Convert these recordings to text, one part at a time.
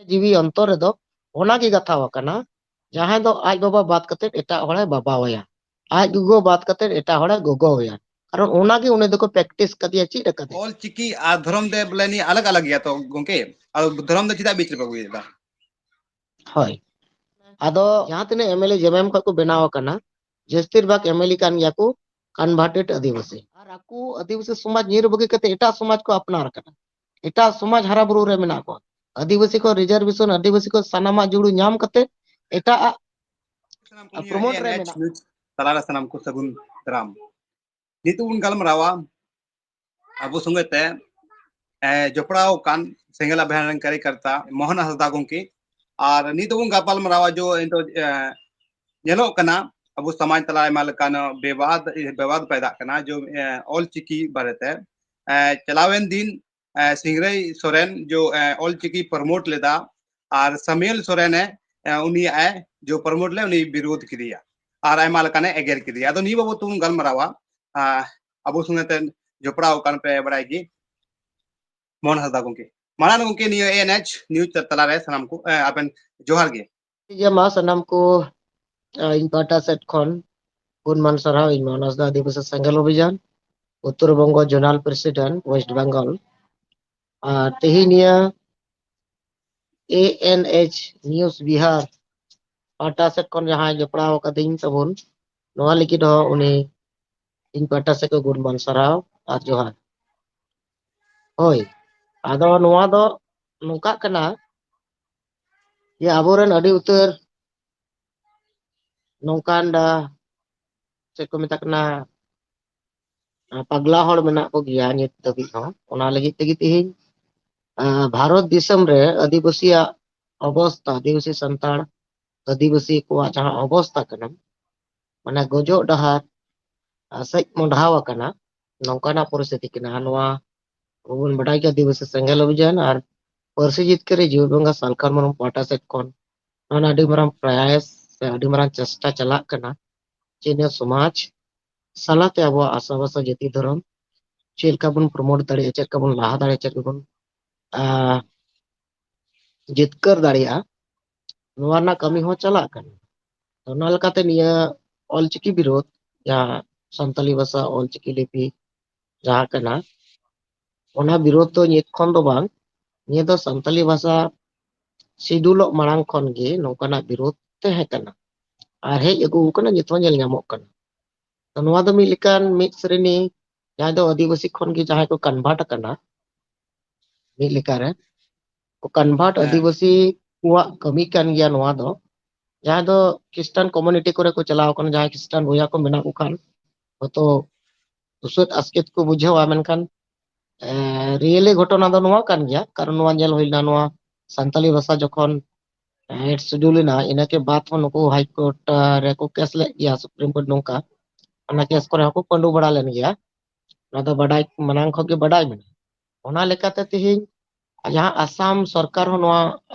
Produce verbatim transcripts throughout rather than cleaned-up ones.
ᱡᱤᱣᱤ ᱚᱱᱛᱚᱨ ᱨᱮᱫᱚ ᱚᱱᱟᱜᱮ ᱜᱟᱛᱷᱟᱣ ᱟᱠᱟᱱᱟ, ᱡᱟᱦᱟᱸᱭ ᱫᱚ ᱟᱡ ᱵᱟᱵᱟ ᱵᱟᱫ ᱠᱟᱛᱮ ᱮᱴᱟᱜ ᱦᱚᱲᱮ ᱵᱟᱵᱟᱣᱟᱭᱟ, ᱟᱡ ᱜᱚᱜᱚ ᱵᱟᱫ ᱠᱟᱛᱮ ᱮᱴᱟᱜ ᱦᱚᱲᱮ ᱜᱚᱜᱚᱣᱟᱭᱟ᱾ ᱠᱟᱨᱚᱱ ᱚᱱᱟᱜᱮ ᱩᱱᱤ ᱫᱚᱠᱚ practice ᱠᱟᱫᱮᱭᱟ, ᱪᱮᱫ ᱟᱠᱟᱫᱮᱭᱟ᱾ ᱚᱞ ᱪᱤᱠᱤ ᱟᱨ ᱫᱷᱚᱨᱚᱢ ᱫᱮ ᱵᱚᱞᱮ ᱱᱤᱭᱟᱹ ᱟᱞᱟᱜᱽ ᱟᱞᱟᱜᱽ ᱜᱮᱭᱟ ᱛᱚ ᱜᱚᱝᱠᱮ? ᱟᱫᱚ ᱫᱷᱚᱨᱚᱢ ᱫᱚ ᱪᱮᱫᱟᱜ ᱵᱤᱪ ᱨᱮᱯᱮ ᱟᱹᱜᱩᱭᱮᱫᱟ? ᱦᱳᱭ, ᱟᱫᱚ ᱡᱟᱦᱟᱸ ᱛᱤᱱᱟᱹᱜ MLA JMM ᱠᱷᱚᱱ ᱠᱚ ᱵᱮᱱᱟᱣ ᱟᱠᱟᱱᱟ, ᱡᱟᱹᱥᱛᱤᱨ ᱵᱷᱟᱜᱽ MLA ᱠᱟᱱ ᱜᱮᱭᱟ ᱠᱚ converted ᱟᱹᱫᱤᱵᱟᱹᱥᱤ᱾ ᱟᱨ ᱟᱠᱚ ᱟᱹᱫᱤᱵᱟᱹᱥᱤ ᱥᱚᱢᱟᱡᱽ ᱧᱤᱨ ᱵᱟᱹᱜᱤ ᱠᱟᱛᱮ ᱮᱴᱟᱜ ᱥᱚᱢᱟᱡᱽ ᱠᱚ ᱟᱯᱱᱟᱨ ᱟᱠᱟᱫᱟ, ᱮᱴᱟᱜ ᱥᱚᱢᱟᱡᱽ ᱦᱟᱨᱟ ᱵᱩᱨᱩ ᱨᱮ ᱢᱮᱱᱟᱜ ᱠᱚᱣᱟ᱾ ᱟᱹᱫᱤᱵᱟᱹᱥᱤ ᱠᱚ reservation, ᱟᱹᱫᱤᱵᱟᱹᱥᱤ ᱠᱚ ᱥᱟᱱᱟᱢᱟᱜ ᱡᱩᱲᱩ ᱧᱟᱢ ᱠᱟᱛᱮ ᱮᱴᱟᱜ ᱟᱜ ᱥᱟᱱᱟᱢ ᱠᱚ ᱱᱤᱭᱟᱹ promote ᱨᱮ ANH ᱢᱮᱱᱟᱜ᱾ News ᱛᱟᱞᱟᱨᱮ ᱥᱟᱱᱟᱢ ᱠᱚ ᱥᱟᱹᱜᱩᱱ ᱫᱟᱨᱟᱢ᱾ ᱱᱤᱛᱚᱜ ᱵᱚᱱ ᱜᱟᱞᱢᱟᱨᱟᱣᱟ ᱟᱵᱚ ᱥᱚᱸᱜᱮ ᱛᱮ, ᱮ, ᱡᱚᱯᱲᱟᱣ ᱟᱠᱟᱱ ᱥᱮᱸᱜᱮᱞ ᱟᱵᱷᱤᱭᱟᱱ ᱨᱮᱱ ᱠᱟᱨᱭᱚᱠᱚᱨᱛᱟ ᱢᱳᱦᱚᱱ ᱦᱟᱸᱥᱫᱟ ᱜᱚᱢᱠᱮ᱾ ᱟᱨ ᱱᱤᱛᱚᱜ ᱵᱚᱱ ᱜᱟᱯᱟᱞ ᱢᱟᱨᱟᱣᱟ ᱡᱚ ᱱᱤᱛᱚᱜ, ᱮ, ᱧᱮᱞᱚᱜ ᱠᱟᱱᱟ ᱟᱵᱚ ᱥᱚᱢᱟᱡᱽ ᱛᱟᱞᱟ ᱟᱭᱢᱟ ᱞᱮᱠᱟᱱ ᱵᱮᱵᱟᱫ, ᱵᱮᱵᱟᱫ ᱯᱟᱭᱫᱟᱜ ᱠᱟᱱᱟ ᱡᱚ, ᱮ, ᱚᱞ ᱪᱤᱠᱤ ᱵᱟᱨᱮᱛᱮ᱾ ᱮ, ᱪᱟᱞᱟᱣᱮᱱ ᱫᱤᱱ, ᱮ, ᱥᱤᱝᱨᱟᱹᱭ ᱥᱚᱨᱮᱱ ᱡᱚ, ᱮ, ᱚᱞ ᱪᱤᱠᱤ promote ᱞᱮᱫᱟ, ᱟᱨ ᱥᱟᱢᱩᱭᱮᱞ ᱥᱚᱨᱮᱱ ᱮ, ᱮ, ᱩᱱᱤᱭᱟᱜ ᱮ ᱡᱚ promote ᱞᱮ, ᱩᱱᱤ ᱵᱤᱨᱳᱫ ᱠᱮᱫᱮᱭᱟ ᱟᱨ ᱟᱭᱢᱟ ᱞᱮᱠᱟᱱᱮ ᱮᱜᱮᱨ ᱠᱮᱫᱮᱭᱟ᱾ ᱟᱫᱚ ᱱᱤᱭᱟᱹ ᱵᱟᱵᱚᱛ ᱛᱮᱵᱚᱱ ᱜᱟᱞᱢᱟᱨᱟᱣᱟ, ᱟ, ᱟᱵᱚ ᱥᱚᱸᱜᱮ ᱛᱮ ᱡᱚᱯᱲᱟᱣ ᱟᱠᱟᱱ ᱯᱮ ᱵᱟᱲᱟᱭ ᱜᱮ ᱢᱳᱦᱚᱱ ᱦᱟᱸᱥᱫᱟ ᱜᱚᱢᱠᱮ᱾ ᱢᱟᱲᱟᱝ ᱜᱚᱢᱠᱮ ᱱᱤᱭᱟᱹ ANH News ᱛᱟᱞᱟᱨᱮ ᱥᱟᱱᱟᱢ ᱠᱚ, ᱮ, ᱟᱵᱮᱱ ᱡᱚᱦᱟᱨ ᱜᱮ᱾ ᱴᱷᱤᱠ ᱜᱮᱭᱟ, ᱢᱟ ᱥᱟᱱᱟᱢ ᱠᱚ, ᱟ, ᱤᱧ ᱯᱟᱦᱴᱟ ᱥᱮᱫ ᱠᱷᱚᱱ ᱜᱩᱱᱢᱟᱱ ᱥᱟᱨᱦᱟᱣ᱾ ᱤᱧ ᱢᱳᱦᱚᱱ ᱦᱟᱸᱥᱫᱟ, ᱟᱹᱫᱤᱵᱟᱹᱥᱤ ᱥᱮᱸᱜᱮᱞ ᱚᱵᱷᱤᱡᱟᱱ, Uttar Banga zonal president, West Bengal᱾ ᱟᱨ ᱛᱮᱦᱮᱧ ᱱᱤᱭᱟᱹ ANH News ᱵᱤᱦᱟᱨ ᱯᱟᱦᱴᱟ ᱥᱮᱫ ᱠᱷᱚᱱ ᱡᱟᱦᱟᱸᱭ ᱡᱚᱯᱲᱟᱣ ᱟᱠᱟᱫᱤᱧ ᱛᱟᱵᱚᱱ, ᱱᱚᱣᱟ ᱞᱟᱹᱜᱤᱫ ᱦᱚᱸ ᱩᱱᱤ ᱤᱧ ᱯᱟᱦᱴᱟ ᱥᱮᱫ ᱠᱷᱚᱱ ᱜᱩᱱᱢᱟᱱ ᱥᱟᱨᱦᱟᱣ ᱟᱨ ᱡᱚᱦᱟᱨ᱾ ᱦᱳᱭ, ᱟᱫᱚ ᱱᱚᱣᱟ ᱫᱚ ᱱᱚᱝᱠᱟᱜ ᱠᱟᱱᱟ ᱡᱮ ᱟᱵᱚᱨᱮᱱ ᱟᱹᱰᱤ ᱩᱛᱟᱹᱨ ᱱᱚᱝᱠᱟᱱ, ᱟ, ᱪᱮᱫ ᱠᱚ ᱢᱮᱛᱟᱜ ᱠᱟᱱᱟ, ᱟ, ᱯᱟᱜᱽᱞᱟ ᱦᱚᱲ ᱢᱮᱱᱟᱜ ᱠᱚᱜᱮᱭᱟ ᱱᱤᱛ ᱫᱷᱟᱹᱵᱤᱡ ᱦᱚᱸ᱾ ᱚᱱᱟ ᱞᱟᱹᱜᱤᱫ ᱛᱮᱜᱮ ᱛᱮᱦᱮᱧ, ᱟ, ᱵᱷᱟᱨᱚᱛ ᱫᱤᱥᱚᱢ ᱨᱮ ᱟᱹᱫᱤᱵᱟᱹᱥᱤᱭᱟᱜ ᱚᱵᱚᱥᱛᱟ, ᱟᱹᱫᱤᱵᱟᱹᱥᱤ ᱥᱟᱱᱛᱟᱲ, ᱟᱹᱫᱤᱵᱟᱹᱥᱤ ᱠᱚᱣᱟᱜ ᱡᱟᱦᱟᱸ ᱚᱵᱚᱥᱛᱟ ᱠᱟᱱᱟ, ᱢᱟᱱᱮ ᱜᱚᱡᱚᱜ ᱰᱟᱦᱟᱨ, ᱟ, ᱥᱮᱫ ᱢᱚᱦᱰᱟᱣ ᱟᱠᱟᱱᱟ, ᱱᱚᱝᱠᱟᱱᱟᱜ ᱯᱚᱨᱤᱥᱛᱷᱤᱛᱤ ᱠᱟᱱᱟ᱾ ᱱᱚᱣᱟ ᱟᱵᱚ ᱵᱚᱱ ᱵᱟᱰᱟᱭ ᱜᱮᱭᱟ, ᱟᱹᱫᱤᱵᱟᱹᱥᱤ ᱥᱮᱸᱜᱮᱞ ᱚᱵᱷᱤᱡᱟᱱ ᱟᱨ ᱯᱟᱹᱨᱥᱤ ᱡᱤᱛᱠᱟᱹᱨᱤ ᱡᱤᱣᱤ ᱵᱚᱸᱜᱟ ᱥᱟᱞᱠᱷᱟᱱ ᱢᱩᱨᱢᱩ ᱯᱟᱦᱴᱟ ᱥᱮᱫ ᱠᱷᱚᱱ ᱱᱚᱣᱟ ᱟᱹᱰᱤ ᱢᱟᱨᱟᱝ ᱯᱨᱚᱭᱟᱥ ᱥᱮ ᱟᱹᱰᱤ ᱢᱟᱨᱟᱝ ᱪᱮᱥᱴᱟ ᱪᱟᱞᱟᱜ ᱠᱟᱱᱟ ᱡᱮ ᱱᱤᱭᱟᱹ ᱥᱚᱢᱟᱡᱽ ᱥᱟᱞᱟᱛᱮ ᱟᱵᱚᱣᱟᱜ ᱟᱥᱟ ᱵᱷᱟᱥᱟ, ᱡᱟᱹᱛᱤ, ᱫᱷᱚᱨᱚᱢ ᱪᱮᱫ ᱞᱮᱠᱟ ᱵᱚᱱ promote ᱫᱟᱲᱮᱭᱟᱜᱼᱟ, ᱪᱮᱫ ᱞᱮᱠᱟ ᱵᱚᱱ ᱞᱟᱦᱟ ᱫᱟᱲᱮᱭᱟᱜᱼᱟ, ᱪᱮᱫ ᱞᱮᱠᱟ ᱵᱚᱱ, ᱟᱸ, ᱡᱤᱛᱠᱟᱹᱨ ᱫᱟᱲᱮᱭᱟᱜᱼᱟ, ᱱᱚᱣᱟ ᱨᱮᱱᱟᱜ ᱠᱟᱹᱢᱤ ᱦᱚᱸ ᱪᱟᱞᱟᱜ ᱠᱟᱱᱟ᱾ ᱛᱚ, ᱚᱱᱟ ᱞᱮᱠᱟᱛᱮ ᱱᱤᱭᱟᱹ ᱚᱞᱪᱤᱠᱤ ᱵᱤᱨᱳᱫᱷ, ᱡᱟᱦᱟᱸ ᱥᱟᱱᱛᱟᱞᱤ ᱵᱷᱟᱥᱟ ᱚᱞᱪᱤᱠᱤ ᱞᱤᱯᱤ ᱡᱟᱦᱟᱸ ᱠᱟᱱᱟ, ᱚᱱᱟ ᱵᱤᱨᱳᱫᱷ ᱫᱚ ᱱᱤᱛ ᱠᱷᱚᱱ ᱫᱚ ᱵᱟᱝ, ᱱᱤᱭᱟᱹ ᱫᱚ ᱥᱟᱱᱛᱟᱞᱤ ᱵᱷᱟᱥᱟ ᱥᱤᱰᱩᱞᱚᱜ ᱢᱟᱲᱟᱝ ᱠᱷᱚᱱ ᱜᱮ ᱱᱚᱝᱠᱟᱱᱟᱜ ᱵᱤᱨᱳᱫᱷ ᱛᱟᱦᱮᱸ ᱠᱟᱱᱟ ᱟᱨ ᱦᱮᱡ ᱟᱹᱜᱩ ᱟᱠᱟᱱᱟ, ᱱᱤᱛ ᱦᱚᱸ ᱧᱮᱞ ᱧᱟᱢᱚᱜ ᱠᱟᱱᱟ᱾ ᱛᱚ, ᱱᱚᱣᱟ ᱫᱚ ᱢᱤᱫ ᱞᱮᱠᱟᱱ ᱢᱤᱫ ᱥᱨᱮᱱᱤ, ᱡᱟᱦᱟᱸᱭ ᱫᱚ ᱟᱹᱫᱤᱵᱟᱹᱥᱤ ᱠᱷᱚᱱ ᱜᱮ ᱡᱟᱦᱟᱸᱭ ᱠᱚ convert ᱟᱠᱟᱱᱟ, ᱢᱤᱫ ᱞᱮᱠᱟᱨᱮ ᱠᱚ convert ᱟᱹᱫᱤᱵᱟᱹᱥᱤ ᱠᱚᱣᱟᱜ ᱠᱟᱹᱢᱤ ᱠᱟᱱ ᱜᱮᱭᱟ ᱱᱚᱣᱟ ᱫᱚ᱾ ᱡᱟᱦᱟᱸᱭ ᱫᱚ ᱠᱷᱨᱤᱥᱴᱟᱱ community ᱠᱚᱨᱮ ᱠᱚ ᱪᱟᱞᱟᱣ ᱟᱠᱟᱱᱟ, ᱡᱟᱦᱟᱸᱭ ᱠᱷᱨᱤᱥᱴᱟᱱ ᱵᱚᱭᱦᱟ ᱠᱚ ᱢᱮᱱᱟᱜ ᱠᱚ ᱠᱷᱟᱱ, ᱦᱚᱭᱛᱚ ᱩᱥᱟᱹᱫ ᱟᱥᱠᱮᱛ ᱠᱚ ᱵᱩᱡᱷᱟᱹᱣᱟ, ᱢᱮᱱᱠᱷᱟᱱ ᱨᱤᱭᱮᱞᱤ ᱜᱷᱚᱴᱚᱱᱟ ᱫᱚ ᱱᱚᱣᱟ ᱠᱟᱱ ᱜᱮᱭᱟ᱾ ᱠᱟᱨᱚᱱ ᱱᱚᱣᱟ ᱧᱮᱞ ᱦᱩᱭ ᱞᱮᱱᱟ, ᱱᱚᱣᱟ ᱥᱟᱱᱛᱟᱞᱤ ᱵᱷᱟᱥᱟ ᱡᱚᱠᱷᱚᱱ ᱮᱰ ᱥᱤᱰᱩᱞ ᱮᱱᱟ, ᱤᱱᱟᱹ ᱠᱮ ᱵᱟᱫ ᱦᱚᱸ ᱱᱩᱠᱩ ᱦᱟᱭ ᱠᱳᱨᱴ ᱨᱮᱠᱚ ᱠᱮᱥ ᱞᱮᱫ ᱜᱮᱭᱟ, ᱥᱩᱯᱨᱤᱢ ᱠᱳᱨᱴ ᱱᱚᱝᱠᱟ᱾ ᱚᱱᱟ ᱠᱮᱥ ᱠᱚᱨᱮ ᱦᱚᱸᱠᱚ ᱯᱟᱹᱰᱩ ᱵᱟᱲᱟ ᱞᱮᱱ ᱜᱮᱭᱟ᱾ ᱚᱱᱟ ᱫᱚ ᱵᱟᱰᱟᱭ, ᱢᱟᱲᱟᱝ ᱠᱷᱚᱱ ᱜᱮ ᱵᱟᱰᱟᱭ ᱢᱮᱱᱟᱜᱼᱟ᱾ ᱚᱱᱟ ᱞᱮᱠᱟᱛᱮ ᱛᱮᱦᱮᱧ ᱡᱟᱦᱟᱸ ᱟᱥᱟᱢ ᱥᱚᱨᱠᱟᱨ ᱦᱚᱸ ᱱᱚᱣᱟ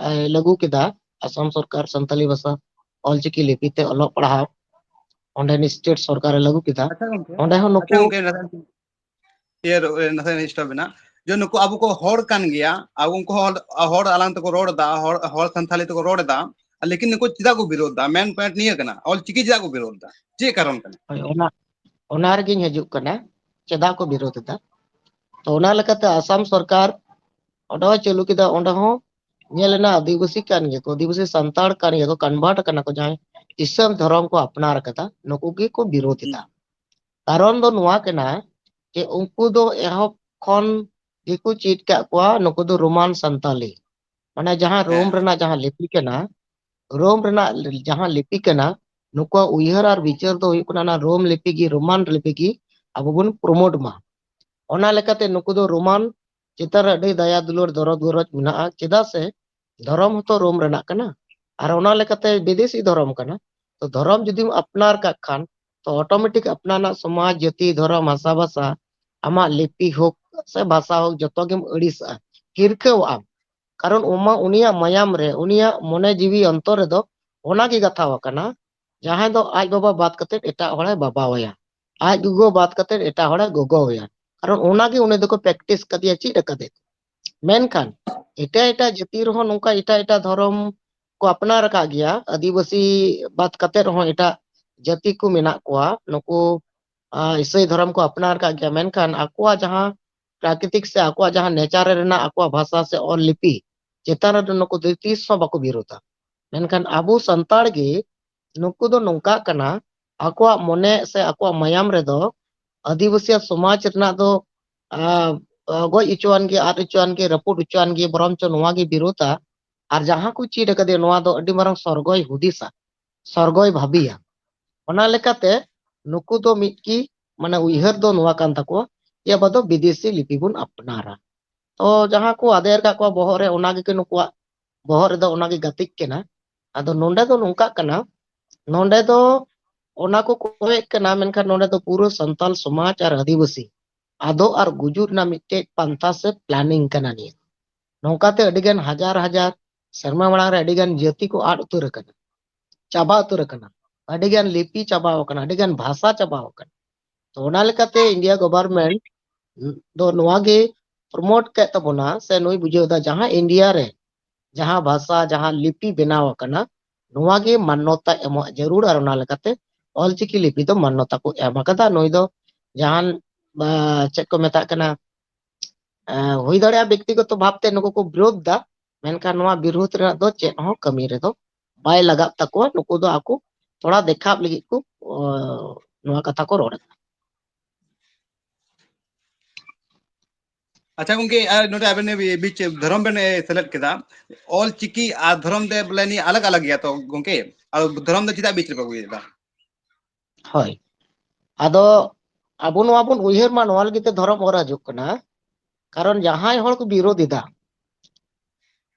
ᱞᱟᱹᱜᱩ ᱠᱮᱫᱟ, ᱟᱥᱟᱢ ᱥᱚᱨᱠᱟᱨ ᱥᱟᱱᱛᱟᱞᱤ ᱵᱷᱟᱥᱟ ᱚᱞᱪᱤᱠᱤ ᱞᱤᱯᱤ ᱛᱮ ᱚᱞᱚᱜ ᱯᱟᱲᱦᱟᱣ ᱚᱸᱰᱮᱱᱤᱡ ᱥᱴᱮᱴ ᱥᱚᱨᱠᱟᱨᱮ ᱞᱟᱹᱜᱩ ᱠᱮᱫᱟ᱾ ᱟᱪᱪᱷᱟ ᱜᱚᱝᱠᱮ, ᱚᱸᱰᱮ ᱦᱚᱸ ᱟᱪᱪᱷᱟ ᱱᱩᱠᱩ ᱜᱚᱝᱠᱮ, ᱱᱟᱥᱮ ᱤᱭᱟᱹ ᱨᱚ-, ᱱᱟᱥᱮ ᱰᱤᱥᱴᱟᱵ ᱮᱱᱟ᱾ ᱡᱮ ᱱᱩᱠᱩ ᱟᱵᱚ ᱠᱚ ᱦᱚᱲ ᱠᱟᱱ ᱜᱮᱭᱟ, ᱟᱵᱚ ᱩᱱᱠᱩ ᱦᱚᱲ, ᱦᱚᱲ ᱟᱲᱟᱝ ᱛᱮᱠᱚ ᱨᱚᱲ ᱮᱫᱟ, ᱦᱚᱲ, ᱦᱚᱲ ᱥᱟᱱᱛᱷᱟᱞᱤ ᱛᱮᱠᱚ ᱨᱚᱲ ᱮᱫᱟ, ᱞᱮᱠᱤᱱ ᱱᱩᱠᱩ ᱪᱮᱫᱟᱜ ᱠᱚ ᱵᱤᱨᱳᱫ ᱮᱫᱟ? ᱢᱮᱱ ᱯᱚᱭᱮᱱᱴ ᱱᱤᱭᱟᱹ ᱠᱟᱱᱟ, ᱚᱞ ᱪᱤᱠᱤ ᱪᱮᱫᱟᱜ ᱠᱚ ᱵᱤᱨᱳᱫ ᱮᱫᱟ? ᱪᱮᱫ ᱠᱟᱨᱚᱱ ᱠᱟᱱᱟ? ᱦᱳᱭ, ᱚᱱᱟ, ᱚᱱᱟ ᱨᱮᱜᱤᱧ ᱦᱤᱡᱩᱜ ᱠᱟᱱᱟ, ᱪᱮᱫᱟᱜ ᱠᱚ ᱵᱤᱨᱳᱫ ᱮᱫᱟ᱾ ᱛᱚ, ᱚᱱᱟ ᱞᱮᱠᱟᱛᱮ ᱟᱥᱟᱢ ᱥᱚᱨᱠᱟᱨ ᱚᱸᱰᱮ ᱦᱚᱸ ᱪᱟᱹᱞᱩ ᱠᱮᱫᱟ, ᱚᱸᱰᱮ ᱦᱚᱸ ᱧᱮᱞ ᱮᱱᱟ ᱟᱹᱫᱤᱵᱟᱹᱥᱤ ᱠᱟᱱ ᱜᱮᱭᱟ ᱠᱚ, ᱟᱹᱫᱤᱵᱟᱹᱥᱤ ᱥᱟᱱᱛᱟᱲ ᱠᱟᱱ ᱜᱮᱭᱟ ᱠᱚ, convert ᱟᱠᱟᱱᱟ ᱠᱚ, ᱡᱟᱦᱟᱸᱭ ᱤᱥᱞᱟᱢ ᱫᱷᱚᱨᱚᱢ ᱠᱚ ᱟᱯᱱᱟᱨ ᱟᱠᱟᱫᱟ, ᱱᱩᱠᱩ ᱜᱮᱠᱚ ᱵᱤᱨᱳᱫ ᱮᱫᱟ᱾ ᱠᱟᱨᱚᱱ ᱫᱚ ᱱᱚᱣᱟ ᱠᱟᱱᱟ ᱡᱮ ᱩᱱᱠᱩ ᱫᱚ ᱮᱦᱚᱵ ᱠᱷᱚᱱ ᱜᱮᱠᱚ ᱪᱮᱫ ᱠᱟᱜ ᱠᱚᱣᱟ, ᱱᱩᱠᱩ ᱫᱚ ᱨᱳᱢᱟᱱ ᱥᱟᱱᱛᱟᱞᱤ, ᱢᱟᱱᱮ ᱡᱟᱦᱟᱸ ᱨᱳᱢ ᱦᱮᱸ᱾ ᱨᱮᱱᱟᱜ ᱡᱟᱦᱟᱸ ᱞᱤᱯᱤ ᱠᱟᱱᱟ, ᱨᱳᱢ ᱨᱮᱱᱟᱜ ᱡᱟᱦᱟᱸ ᱞᱤᱯᱤ ᱠᱟᱱᱟ, ᱱᱩᱠᱩᱣᱟᱜ ᱩᱭᱦᱟᱹᱨ ᱟᱨ ᱵᱤᱪᱟᱹᱨ ᱫᱚ ᱦᱩᱭᱩᱜ ᱠᱟᱱᱟ, ᱚᱱᱟ ᱨᱳᱢ ᱞᱤᱯᱤ ᱜᱮ, ᱨᱳᱢᱟᱱ ᱞᱤᱯᱤ ᱜᱮ ᱟᱵᱚ ᱵᱚᱱ promote ᱢᱟ᱾ ᱚᱱᱟ ᱞᱮᱠᱟᱛᱮ ᱱᱩᱠᱩ ᱫᱚ ᱨᱳᱢᱟᱱ ᱪᱮᱛᱟᱱ ᱨᱮ ᱟᱹᱰᱤ ᱫᱟᱭᱟ ᱫᱩᱞᱟᱹᱲ ᱫᱚᱨᱚᱫ ᱜᱚᱨᱚᱡᱽ ᱢᱮᱱᱟᱜᱼᱟ, ᱪᱮᱫᱟᱜ ᱥᱮ ᱫᱷᱚᱨᱚᱢ ᱦᱚᱸᱛᱚ ᱨᱳᱢ ᱨᱮᱱᱟᱜ ᱠᱟᱱᱟ, ᱟᱨ ᱚᱱᱟ ᱞᱮᱠᱟᱛᱮ ᱵᱤᱫᱮᱥᱤ ᱫᱷᱚᱨᱚᱢ ᱠᱟᱱᱟ᱾ ᱛᱚ, ᱫᱷᱚᱨᱚᱢ ᱡᱩᱫᱤᱢ ᱟᱯᱱᱟᱨ ᱠᱟᱜ ᱠᱷᱟᱱ, ᱛᱚ automatic ᱟᱯᱱᱟᱨ ᱨᱮᱱᱟᱜ ᱥᱚᱢᱟᱡᱽ, ᱡᱟᱹᱛᱤ, ᱫᱷᱚᱨᱚᱢ, ᱵᱷᱟᱥᱟ, ᱵᱷᱟᱥᱟ, ᱟᱢᱟᱜ ᱞᱤᱯᱤ ᱦᱳᱠ ᱥᱮ ᱵᱷᱟᱥᱟ ᱦᱳᱠ, ᱡᱚᱛᱚ ᱜᱮᱢ ᱟᱹᱲᱤᱥᱟᱜᱼᱟ, ᱦᱤᱨᱠᱷᱟᱹᱣᱟᱜ ᱟᱢ᱾ ᱠᱟᱨᱚᱱ ᱚᱱᱟ ᱩᱱᱤᱭᱟᱜ ᱢᱟᱭᱟᱢ ᱨᱮ, ᱩᱱᱤᱭᱟᱜ ᱢᱚᱱᱮ ᱡᱤᱣᱤ ᱚᱱᱛᱚᱨ ᱨᱮᱫᱚ ᱚᱱᱟ ᱜᱮ ᱜᱟᱛᱷᱟᱣ ᱟᱠᱟᱱᱟ᱾ ᱡᱟᱦᱟᱸᱭ ᱫᱚ ᱟᱡ ᱵᱟᱵᱟ ᱵᱟᱫ ᱠᱟᱛᱮ ᱮᱴᱟᱜ ᱦᱚᱲᱮ ᱵᱟᱵᱟᱣᱟᱭᱟ, ᱟᱡ ᱜᱚᱜᱚ ᱵᱟᱫ ᱠᱟᱛᱮ ᱮᱴᱟᱜ ᱦᱚᱲᱮ ᱜᱚᱜᱚᱣᱟᱭᱟ, ᱠᱟᱨᱚᱱ ᱚᱱᱟ ᱜᱮ ᱩᱱᱤ ᱫᱚᱠᱚ practice ᱠᱟᱫᱮᱭᱟ, ᱪᱮᱫ ᱟᱠᱟᱫᱮ᱾ ᱢᱮᱱᱠᱷᱟᱱ ᱮᱴᱟᱜ ᱮᱴᱟᱜ ᱡᱟᱹᱛᱤ ᱨᱮᱦᱚᱸ ᱱᱚᱝᱠᱟ ᱮᱴᱟᱜ ᱮᱴᱟᱜ ᱫᱷᱚᱨᱚᱢ ᱠᱚ ᱟᱯᱱᱟᱨ ᱟᱠᱟᱫ ᱜᱮᱭᱟ᱾ ᱟᱹᱫᱤᱵᱟᱹᱥᱤ ᱵᱟᱫ ᱠᱟᱛᱮ ᱨᱮᱦᱚᱸ ᱮᱴᱟᱜ ᱡᱟᱹᱛᱤ ᱠᱚ ᱢᱮᱱᱟᱜ ᱠᱚᱣᱟ᱾ ᱱᱩᱠᱩ ᱟᱸ, ᱤᱥᱟᱹᱭ ᱫᱷᱚᱨᱚᱢ ᱠᱚ ᱟᱯᱱᱟᱨ ᱟᱠᱟᱫ ᱜᱮᱭᱟ, ᱢᱮᱱᱠᱷᱟᱱ ᱟᱠᱚᱣᱟᱜ ᱡᱟᱦᱟᱸ ᱯᱨᱟᱠᱨᱤᱛᱤᱠ ᱥᱮ ᱟᱠᱚᱣᱟᱜ ᱡᱟᱦᱟᱸ ᱱᱮᱪᱟᱨ ᱨᱮᱱᱟᱜ ᱟᱠᱚᱣᱟᱜ ᱵᱷᱟᱥᱟ ᱥᱮ ᱚᱞ ᱞᱤᱯᱤ ᱪᱮᱛᱟᱱ ᱨᱮᱫᱚ ᱱᱩᱠᱩ ᱫᱚ ᱛᱤᱥ ᱦᱚᱸ ᱵᱟᱠᱚ ᱵᱤᱨᱳᱫᱟ᱾ ᱢᱮᱱᱠᱷᱟᱱ ᱟᱵᱚ ᱥᱟᱱᱛᱟᱲ ᱜᱮ ᱱᱩᱠᱩ ᱫᱚ ᱱᱚᱝᱠᱟᱜ ᱠᱟᱱᱟ, ᱟᱠᱚᱣᱟᱜ ᱢᱚᱱᱮ ᱥᱮ ᱟᱠᱚᱣᱟᱜ ᱢᱟᱭᱟᱢ ᱨᱮᱫᱚ ᱟᱹᱫᱤᱵᱟᱹᱥᱤᱭᱟᱜ ᱥᱚᱢᱟᱡᱽ ᱨᱮᱱᱟᱜ ᱫᱚ ᱟᱸ, ᱟᱸ, ᱜᱚᱡ ᱦᱚᱪᱚᱣᱟᱱ ᱜᱮ, ᱟᱫ ᱦᱚᱪᱚᱣᱟᱱ ᱜᱮ, ᱨᱟᱹᱯᱩᱫ ᱦᱚᱪᱚᱣᱟᱱ ᱜᱮ, ᱵᱚᱨᱚᱝ ᱪᱚ ᱱᱚᱣᱟ ᱜᱮ ᱵᱤᱨᱳᱫᱟ᱾ ᱟᱨ ᱡᱟᱦᱟᱸ ᱠᱚ ᱪᱮᱫ ᱟᱠᱟᱫᱮᱭᱟ, ᱱᱚᱣᱟ ᱫᱚ ᱟᱹᱰᱤ ᱢᱟᱨᱟᱝ ᱥᱚᱨᱜᱚᱭ ᱦᱩᱫᱤᱥᱟ, ᱥᱚᱨᱜᱚᱭ ᱵᱷᱟᱹᱵᱤᱭᱟ᱾ ᱚᱱᱟ ᱞᱮᱠᱟᱛᱮ ᱱᱩᱠᱩ ᱫᱚ ᱢᱤᱫ ᱠᱤ, ᱢᱟᱱᱮ, ᱩᱭᱦᱟᱹᱨ ᱫᱚ ᱱᱚᱣᱟ ᱠᱟᱱ ᱛᱟᱠᱚᱣᱟ ᱡᱮ ᱟᱵᱚ ᱫᱚ ᱵᱤᱫᱮᱥᱤ ᱞᱤᱯᱤ ᱵᱚᱱ ᱟᱯᱱᱟᱨᱟ᱾ ᱛᱚ ᱡᱟᱦᱟᱸ ᱠᱚ ᱟᱫᱮᱨ ᱠᱟᱜ ᱠᱚᱣᱟ ᱵᱚᱦᱚᱜ ᱨᱮ, ᱚᱱᱟ ᱜᱮ ᱱᱩᱠᱩᱣᱟᱜ ᱵᱚᱦᱚᱜ ᱨᱮᱫᱚ ᱚᱱᱟ ᱜᱮ ᱜᱟᱛᱮᱜ ᱠᱟᱱᱟ᱾ ᱟᱫᱚ ᱱᱚᱰᱮ ᱫᱚ ᱱᱚᱝᱠᱟᱜ ᱠᱟᱱᱟ, ᱱᱚᱰᱮ ᱫᱚ ᱚᱱᱟ ᱠᱚ ᱠᱚᱭᱮᱜ ᱠᱟᱱᱟ, ᱢᱮᱱᱠᱷᱟᱱ ᱱᱚᱰᱮ ᱫᱚ ᱯᱩᱨᱟᱹ ᱥᱟᱱᱛᱟᱞ ᱥᱚᱢᱟᱡᱽ ᱟᱨ ᱟᱹᱫᱤᱵᱟᱹᱥᱤ ᱟᱫᱚᱜ ᱟᱨ ᱜᱩᱡᱩᱜ ᱨᱮᱱᱟᱜ ᱢᱤᱫᱴᱮᱡ ᱯᱟᱱᱛᱷᱟ ᱥᱮ planning ᱠᱟᱱᱟ ᱱᱤᱭᱟᱹ᱾ ᱱᱚᱝᱠᱟᱛᱮ ᱟᱹᱰᱤᱜᱟᱱ ᱦᱟᱡᱟᱨ ᱦᱟᱡᱟᱨ ᱥᱮᱨᱢᱟ ᱢᱟᱲᱟᱝ ᱨᱮ ᱟᱹᱰᱤᱜᱟᱱ ᱡᱟᱹᱛᱤ ᱠᱚ ᱟᱫ ᱩᱛᱟᱹᱨ ᱟᱠᱟᱱᱟ, ᱪᱟᱵᱟ ᱩᱛᱟᱹᱨ ᱟᱠᱟᱱᱟ, ᱟᱹᱰᱤᱜᱟᱱ ᱞᱤᱯᱤ ᱪᱟᱵᱟᱣ ᱟᱠᱟᱱᱟ, ᱟᱹᱰᱤᱜᱟᱱ ᱵᱷᱟᱥᱟ ᱪᱟᱵᱟᱣ ᱟᱠᱟᱱᱟ᱾ ᱛᱚ ᱚᱱᱟ ᱞᱮᱠᱟᱛᱮ India government ᱫᱚ ᱱᱚᱣᱟ ᱜᱮ promote ᱠᱮᱫ ᱛᱟᱵᱚᱱᱟ ᱥᱮ ᱱᱩᱭ ᱵᱩᱡᱷᱟᱹᱣ ᱮᱫᱟ, ᱡᱟᱦᱟᱸ India ᱨᱮ ᱡᱟᱦᱟᱸ ᱵᱷᱟᱥᱟ, ᱡᱟᱦᱟᱸ ᱞᱤᱯᱤ ᱵᱮᱱᱟᱣ ᱟᱠᱟᱱᱟ, ᱱᱚᱣᱟ ᱜᱮ ᱢᱟᱱᱱᱚᱛᱟ ᱮᱢᱚᱜ ᱡᱟᱹᱨᱩᱲ᱾ ᱟᱨ ᱚᱱᱟ ᱞᱮᱠᱟᱛᱮ ᱚᱞᱪᱤᱠᱤ ᱞᱤᱯᱤ ᱫᱚ ᱢᱟᱱᱱᱚᱛᱟ ᱠᱚ ᱮᱢ ᱟᱠᱟᱫᱟ᱾ ᱱᱩᱭ ᱫᱚ ᱡᱟᱦᱟᱱ, ᱟ, ᱪᱮᱫ ᱠᱚ ᱢᱮᱛᱟᱜ ᱠᱟᱱᱟ, ᱟ, ᱦᱩᱭ ᱫᱟᱲᱮᱭᱟᱜᱼᱟ ᱵᱮᱠᱛᱤᱜᱚᱛᱚ ᱵᱷᱟᱵᱽᱛᱮ ᱱᱩᱠᱩ ᱠᱚ ᱵᱤᱨᱳᱫᱷ ᱫᱟ, ᱢᱮᱱᱠᱷᱟᱱ ᱱᱚᱣᱟ ᱵᱤᱨᱳᱫᱷ ᱨᱮᱱᱟᱜ ᱫᱚ ᱪᱮᱫ ᱦᱚᱸ ᱠᱟᱹᱢᱤ ᱨᱮᱫᱚ ᱵᱟᱭ ᱞᱟᱜᱟᱜ ᱛᱟᱠᱚᱣᱟ᱾ ᱱᱩᱠᱩ ᱫᱚ ᱟᱠᱚ ᱛᱷᱚᱲᱟ ᱫᱮᱠᱷᱟᱣ ᱞᱟᱹᱜᱤᱫ ᱠᱚ, ᱚ, ᱱᱚᱣᱟ ᱠᱟᱛᱷᱟ ᱠᱚ ᱨᱚᱲ ᱮᱫᱟ᱾ ᱟᱪᱪᱷᱟ ᱜᱚᱝᱠᱮ, ᱟᱨ ᱱᱚᱰᱮ ᱟᱵᱮᱱ ᱵᱤᱪ ᱫᱷᱚᱨᱚᱢ ᱵᱮᱱ, ᱮ, ᱥᱮᱞᱮᱫ ᱠᱮᱫᱟ, ᱚᱞ ᱪᱤᱠᱤ ᱟᱨ ᱫᱷᱚᱨᱚᱢ ᱫᱚ ᱵᱚᱞᱮ ᱱᱤᱭᱟᱹ ᱟᱞᱟᱜᱽ ᱟᱞᱟᱜᱽ ᱜᱮᱭᱟ ᱛᱚ ᱜᱚᱝᱠᱮ? ᱟᱨ ᱫᱷᱚᱨᱚᱢ ᱫᱚ ᱪᱮᱫᱟᱜ ᱵᱤᱪ ᱨᱮᱯᱮ ᱟᱹᱜᱩᱭᱮᱫᱟ? ᱦᱳᱭ, ᱟᱫᱚ ᱟᱵᱚ ᱱᱚᱣᱟ ᱵᱚᱱ ᱩᱭᱦᱟᱹᱨ ᱢᱟ, ᱱᱚᱣᱟ ᱞᱟᱹᱜᱤᱫ ᱛᱮ ᱫᱷᱚᱨᱚᱢ ᱚᱨ ᱦᱤᱡᱩᱜ ᱠᱟᱱᱟ᱾ ᱠᱟᱨᱚᱱ ᱡᱟᱦᱟᱸᱭ ᱦᱚᱲ ᱠᱚ ᱵᱤᱨᱳᱫ ᱮᱫᱟ,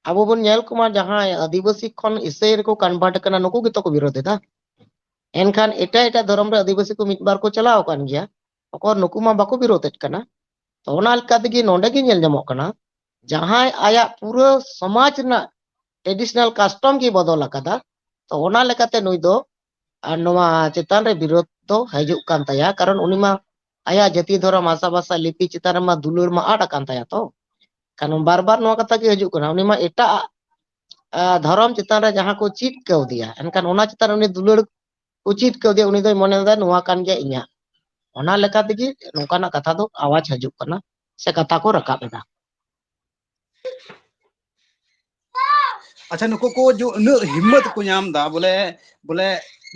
ᱟᱵᱚ ᱵᱚᱱ ᱧᱮᱞ ᱠᱚᱢᱟ, ᱡᱟᱦᱟᱸᱭ ᱟᱹᱫᱤᱵᱟᱹᱥᱤ ᱠᱷᱚᱱ ᱤᱥᱟᱹᱭ ᱨᱮᱠᱚ convert ᱠᱟᱱᱟ, ᱱᱩᱠᱩ ᱜᱮᱛᱚ ᱠᱚ ᱵᱤᱨᱳᱫ ᱮᱫᱟ᱾ ᱮᱱᱠᱷᱟᱱ ᱮᱴᱟᱜ ᱮᱴᱟᱜ ᱫᱷᱚᱨᱚᱢ ᱨᱮ ᱟᱹᱫᱤᱵᱟᱹᱥᱤ ᱠᱚ ᱢᱤᱫ ᱵᱟᱨ ᱠᱚ ᱪᱟᱞᱟᱣ ᱟᱠᱟᱱ ᱜᱮᱭᱟ, ᱚᱠᱚᱨ ᱱᱩᱠᱩ ᱢᱟ ᱵᱟᱠᱚ ᱵᱤᱨᱳᱫ ᱮᱫ ᱠᱟᱱᱟ᱾ ᱛᱚ ᱚᱱᱟ ᱞᱮᱠᱟ ᱛᱮᱜᱮ ᱱᱚᱰᱮ ᱜᱮ ᱧᱮᱞ ᱧᱟᱢᱚᱜ ᱠᱟᱱᱟ, ᱡᱟᱦᱟᱸᱭ ᱟᱭᱟᱜ ᱯᱩᱨᱟᱹ ᱥᱚᱢᱟᱡᱽ ᱨᱮᱱᱟᱜ traditional custom ᱜᱮ ᱵᱚᱫᱚᱞ ᱟᱠᱟᱫᱟ, ᱛᱚ ᱚᱱᱟ ᱞᱮᱠᱟᱛᱮ ᱱᱩᱭ ᱫᱚ ᱟᱨ ᱱᱚᱣᱟ ᱪᱮᱛᱟᱱ ᱨᱮ ᱵᱤᱨᱳᱫ ᱫᱚ ᱦᱤᱡᱩᱜ ᱠᱟᱱ ᱛᱟᱭᱟ, ᱠᱟᱨᱚᱱ ᱩᱱᱤ ᱢᱟ ᱟᱭᱟᱜ ᱡᱟᱹᱛᱤ, ᱫᱷᱚᱨᱚᱢ, ᱵᱷᱟᱥᱟ, ᱵᱷᱟᱥᱟ, ᱞᱤᱯᱤ ᱪᱮᱛᱟᱱ ᱨᱮᱢᱟ ᱫᱩᱞᱟᱹᱲ ᱢᱟ ᱟᱫ ᱟᱠᱟᱱ ᱛᱟᱭᱟ᱾ ᱛᱚ ᱠᱟᱨᱚᱱ ᱵᱟᱨ ᱵᱟᱨ ᱱᱚᱣᱟ ᱠᱟᱛᱷᱟ ᱜᱮ ᱦᱤᱡᱩᱜ ᱠᱟᱱᱟ, ᱩᱱᱤ ᱢᱟ ᱮᱴᱟᱜ, ᱟ, ᱫᱷᱚᱨᱚᱢ ᱪᱮᱛᱟᱱ ᱨᱮ ᱡᱟᱦᱟᱸ ᱠᱚ ᱪᱮᱫ ᱠᱟᱣᱫᱮᱭᱟ, ᱮᱱᱠᱷᱟᱱ ᱚᱱᱟ ᱪᱮᱛᱟᱱ ᱨᱮ ᱩᱱᱤ ᱫᱩᱞᱟᱹᱲ ᱠᱚ ᱪᱮᱫ ᱠᱟᱣᱫᱮᱭᱟ, ᱩᱱᱤ ᱫᱚᱭ ᱢᱚᱱᱮ ᱞᱮᱫᱟ ᱱᱚᱣᱟ ᱠᱟᱱ ᱜᱮᱭᱟ ᱤᱧᱟᱹᱜ᱾ ᱚᱱᱟ ᱞᱮᱠᱟ ᱛᱮᱜᱮ ᱱᱚᱝᱠᱟᱱᱟᱜ ᱠᱟᱛᱷᱟ ᱫᱚ ᱟᱣᱟᱡ ᱦᱤᱡᱩᱜ ᱠᱟᱱᱟ ᱥᱮ ᱠᱟᱛᱷᱟ ᱠᱚ ᱨᱟᱠᱟᱵ ᱮᱫᱟ᱾ ᱟᱪᱪᱷᱟ, ᱱᱩᱠᱩ ᱠᱚ ᱡᱚ ᱩᱱᱟᱹᱜ ᱦᱤᱢᱢᱚᱛ ᱠᱚ ᱧᱟᱢ ᱮᱫᱟ, ᱵᱚᱞᱮ, ᱵᱚᱞᱮ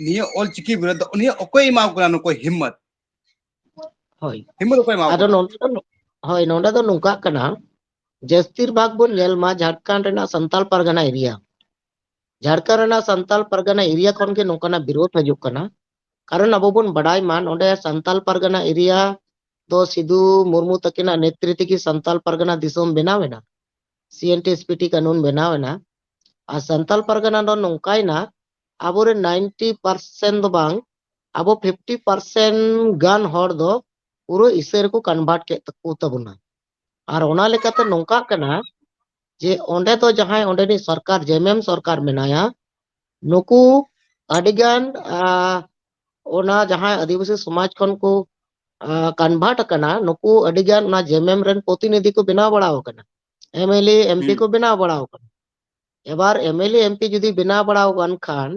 ᱱᱤᱭᱟᱹ ᱚᱞᱪᱤᱠᱤ ᱵᱤᱨᱩᱫᱷ ᱫᱚ ᱩᱱᱤ ᱚᱠᱚᱭ ᱮᱢᱟ ᱠᱚ ᱠᱟᱱᱟ ᱱᱩᱠᱩ ᱦᱤᱢᱢᱚᱛ? ᱦᱳᱭ᱾ ᱦᱤᱢᱢᱚᱛ ᱚᱠᱚᱭ ᱮᱢᱟ ᱠᱚ ᱟᱫᱚ ᱠᱟᱱᱟ? ᱱᱚᱰᱮ ᱫᱚ, ᱦᱳᱭ, ᱱᱚᱰᱮ ᱫᱚ ᱱᱚᱝᱠᱟᱜ ᱠᱟᱱᱟ, ᱡᱟᱹᱥᱛᱤᱨ ᱵᱷᱟᱜᱽ ᱵᱚᱱ ᱧᱮᱞ ᱢᱟ ᱡᱷᱟᱲᱠᱷᱚᱸᱰ ᱨᱮᱱᱟᱜ ᱥᱟᱱᱛᱟᱞ ᱯᱟᱨᱜᱟᱱᱟ ᱮᱨᱤᱭᱟ, ᱡᱷᱟᱲᱠᱷᱚᱸᱰ ᱨᱮᱱᱟᱜ ᱥᱟᱱᱛᱟᱞ ᱯᱟᱨᱜᱟᱱᱟ ᱮᱨᱤᱭᱟ ᱠᱷᱚᱱ ᱜᱮ ᱱᱚᱝᱠᱟᱱᱟᱜ ᱵᱤᱨᱳᱫᱷ ᱦᱤᱡᱩᱜ ᱠᱟᱱᱟ᱾ ᱠᱟᱨᱚᱱ ᱟᱵᱚ ᱵᱚᱱ ᱵᱟᱰᱟᱭ ᱢᱟ, ᱱᱚᱰᱮ ᱥᱟᱱᱛᱟᱞ ᱯᱟᱨᱜᱟᱱᱟ ᱮᱨᱤᱭᱟ ᱫᱚ ᱥᱤᱫᱩ ᱢᱩᱨᱢᱩ ᱛᱟᱹᱠᱤᱱᱟᱜ ᱱᱮᱛᱨᱤ ᱛᱮᱜᱮ ᱥᱟᱱᱛᱟᱞ ᱯᱟᱨᱜᱟᱱᱟ ᱫᱤᱥᱚᱢ ᱵᱮᱱᱟᱣ ᱮᱱᱟ, ᱥᱤ N T S P T ᱠᱟᱹᱱᱩᱱ ᱵᱮᱱᱟᱣ ᱮᱱᱟ᱾ ᱟᱨ ᱥᱟᱱᱛᱟᱞ ᱯᱟᱨᱜᱟᱱᱟ ᱫᱚ ᱱᱚᱝᱠᱟᱭᱮᱱᱟ, ᱟᱵᱚᱨᱮᱱ ᱱᱟᱭᱤᱱᱴᱤ ᱯᱟᱨᱥᱮᱱᱴ ᱫᱚ ᱵᱟᱝ, ᱟᱵᱚ ᱯᱷᱤᱯᱴᱤ ᱯᱟᱨᱥᱮᱱᱴ ᱜᱟᱱ ᱦᱚᱲ ᱫᱚ ᱯᱩᱨᱟᱹ ᱤᱥᱟᱹᱭ ᱨᱮᱠᱚ ᱠᱚᱱᱵᱷᱟᱨᱴ ᱠᱮᱫ ᱛᱟᱠᱚ ᱛᱟᱵᱚᱱᱟ᱾ ᱟᱨ ᱚᱱᱟ ᱞᱮᱠᱟᱛᱮ ᱱᱚᱝᱠᱟᱜ ᱠᱟᱱᱟ ᱡᱮ ᱚᱸᱰᱮ ᱫᱚ ᱡᱟᱦᱟᱸᱭ ᱚᱸᱰᱮᱱᱤᱡ ᱥᱚᱨᱠᱟᱨ, ᱡᱮ ᱮᱢ ᱮᱢ ᱥᱚᱨᱠᱟᱨ ᱢᱮᱱᱟᱭᱟ, ᱱᱩᱠᱩ ᱟᱹᱰᱤᱜᱟᱱ, ᱟ, ᱚᱱᱟ ᱡᱟᱦᱟᱸᱭ ᱟᱹᱫᱤᱵᱟᱹᱥᱤ ᱥᱚᱢᱟᱡᱽ ᱠᱷᱚᱱ ᱠᱚ, ᱟ, ᱠᱚᱱᱵᱷᱟᱨᱴ ᱟᱠᱟᱱᱟ, ᱱᱩᱠᱩ ᱟᱹᱰᱤᱜᱟᱱ ᱚᱱᱟ ᱡᱮ ᱮᱢ ᱮᱢ ᱨᱮᱱ ᱯᱨᱚᱛᱤᱱᱤᱫᱷᱤ ᱠᱚ ᱵᱮᱱᱟᱣ ᱵᱟᱲᱟ ᱟᱠᱟᱱᱟ, M L A, M P ᱦᱩᱸ᱾ ᱠᱚ ᱵᱮᱱᱟᱣ ᱵᱟᱲᱟ ᱟᱠᱟᱱᱟ᱾ ᱮᱵᱟᱨ M L A, M P ᱡᱩᱫᱤ ᱵᱮᱱᱟᱣ ᱵᱟᱲᱟ ᱟᱠᱟᱱ ᱠᱷᱟᱱ,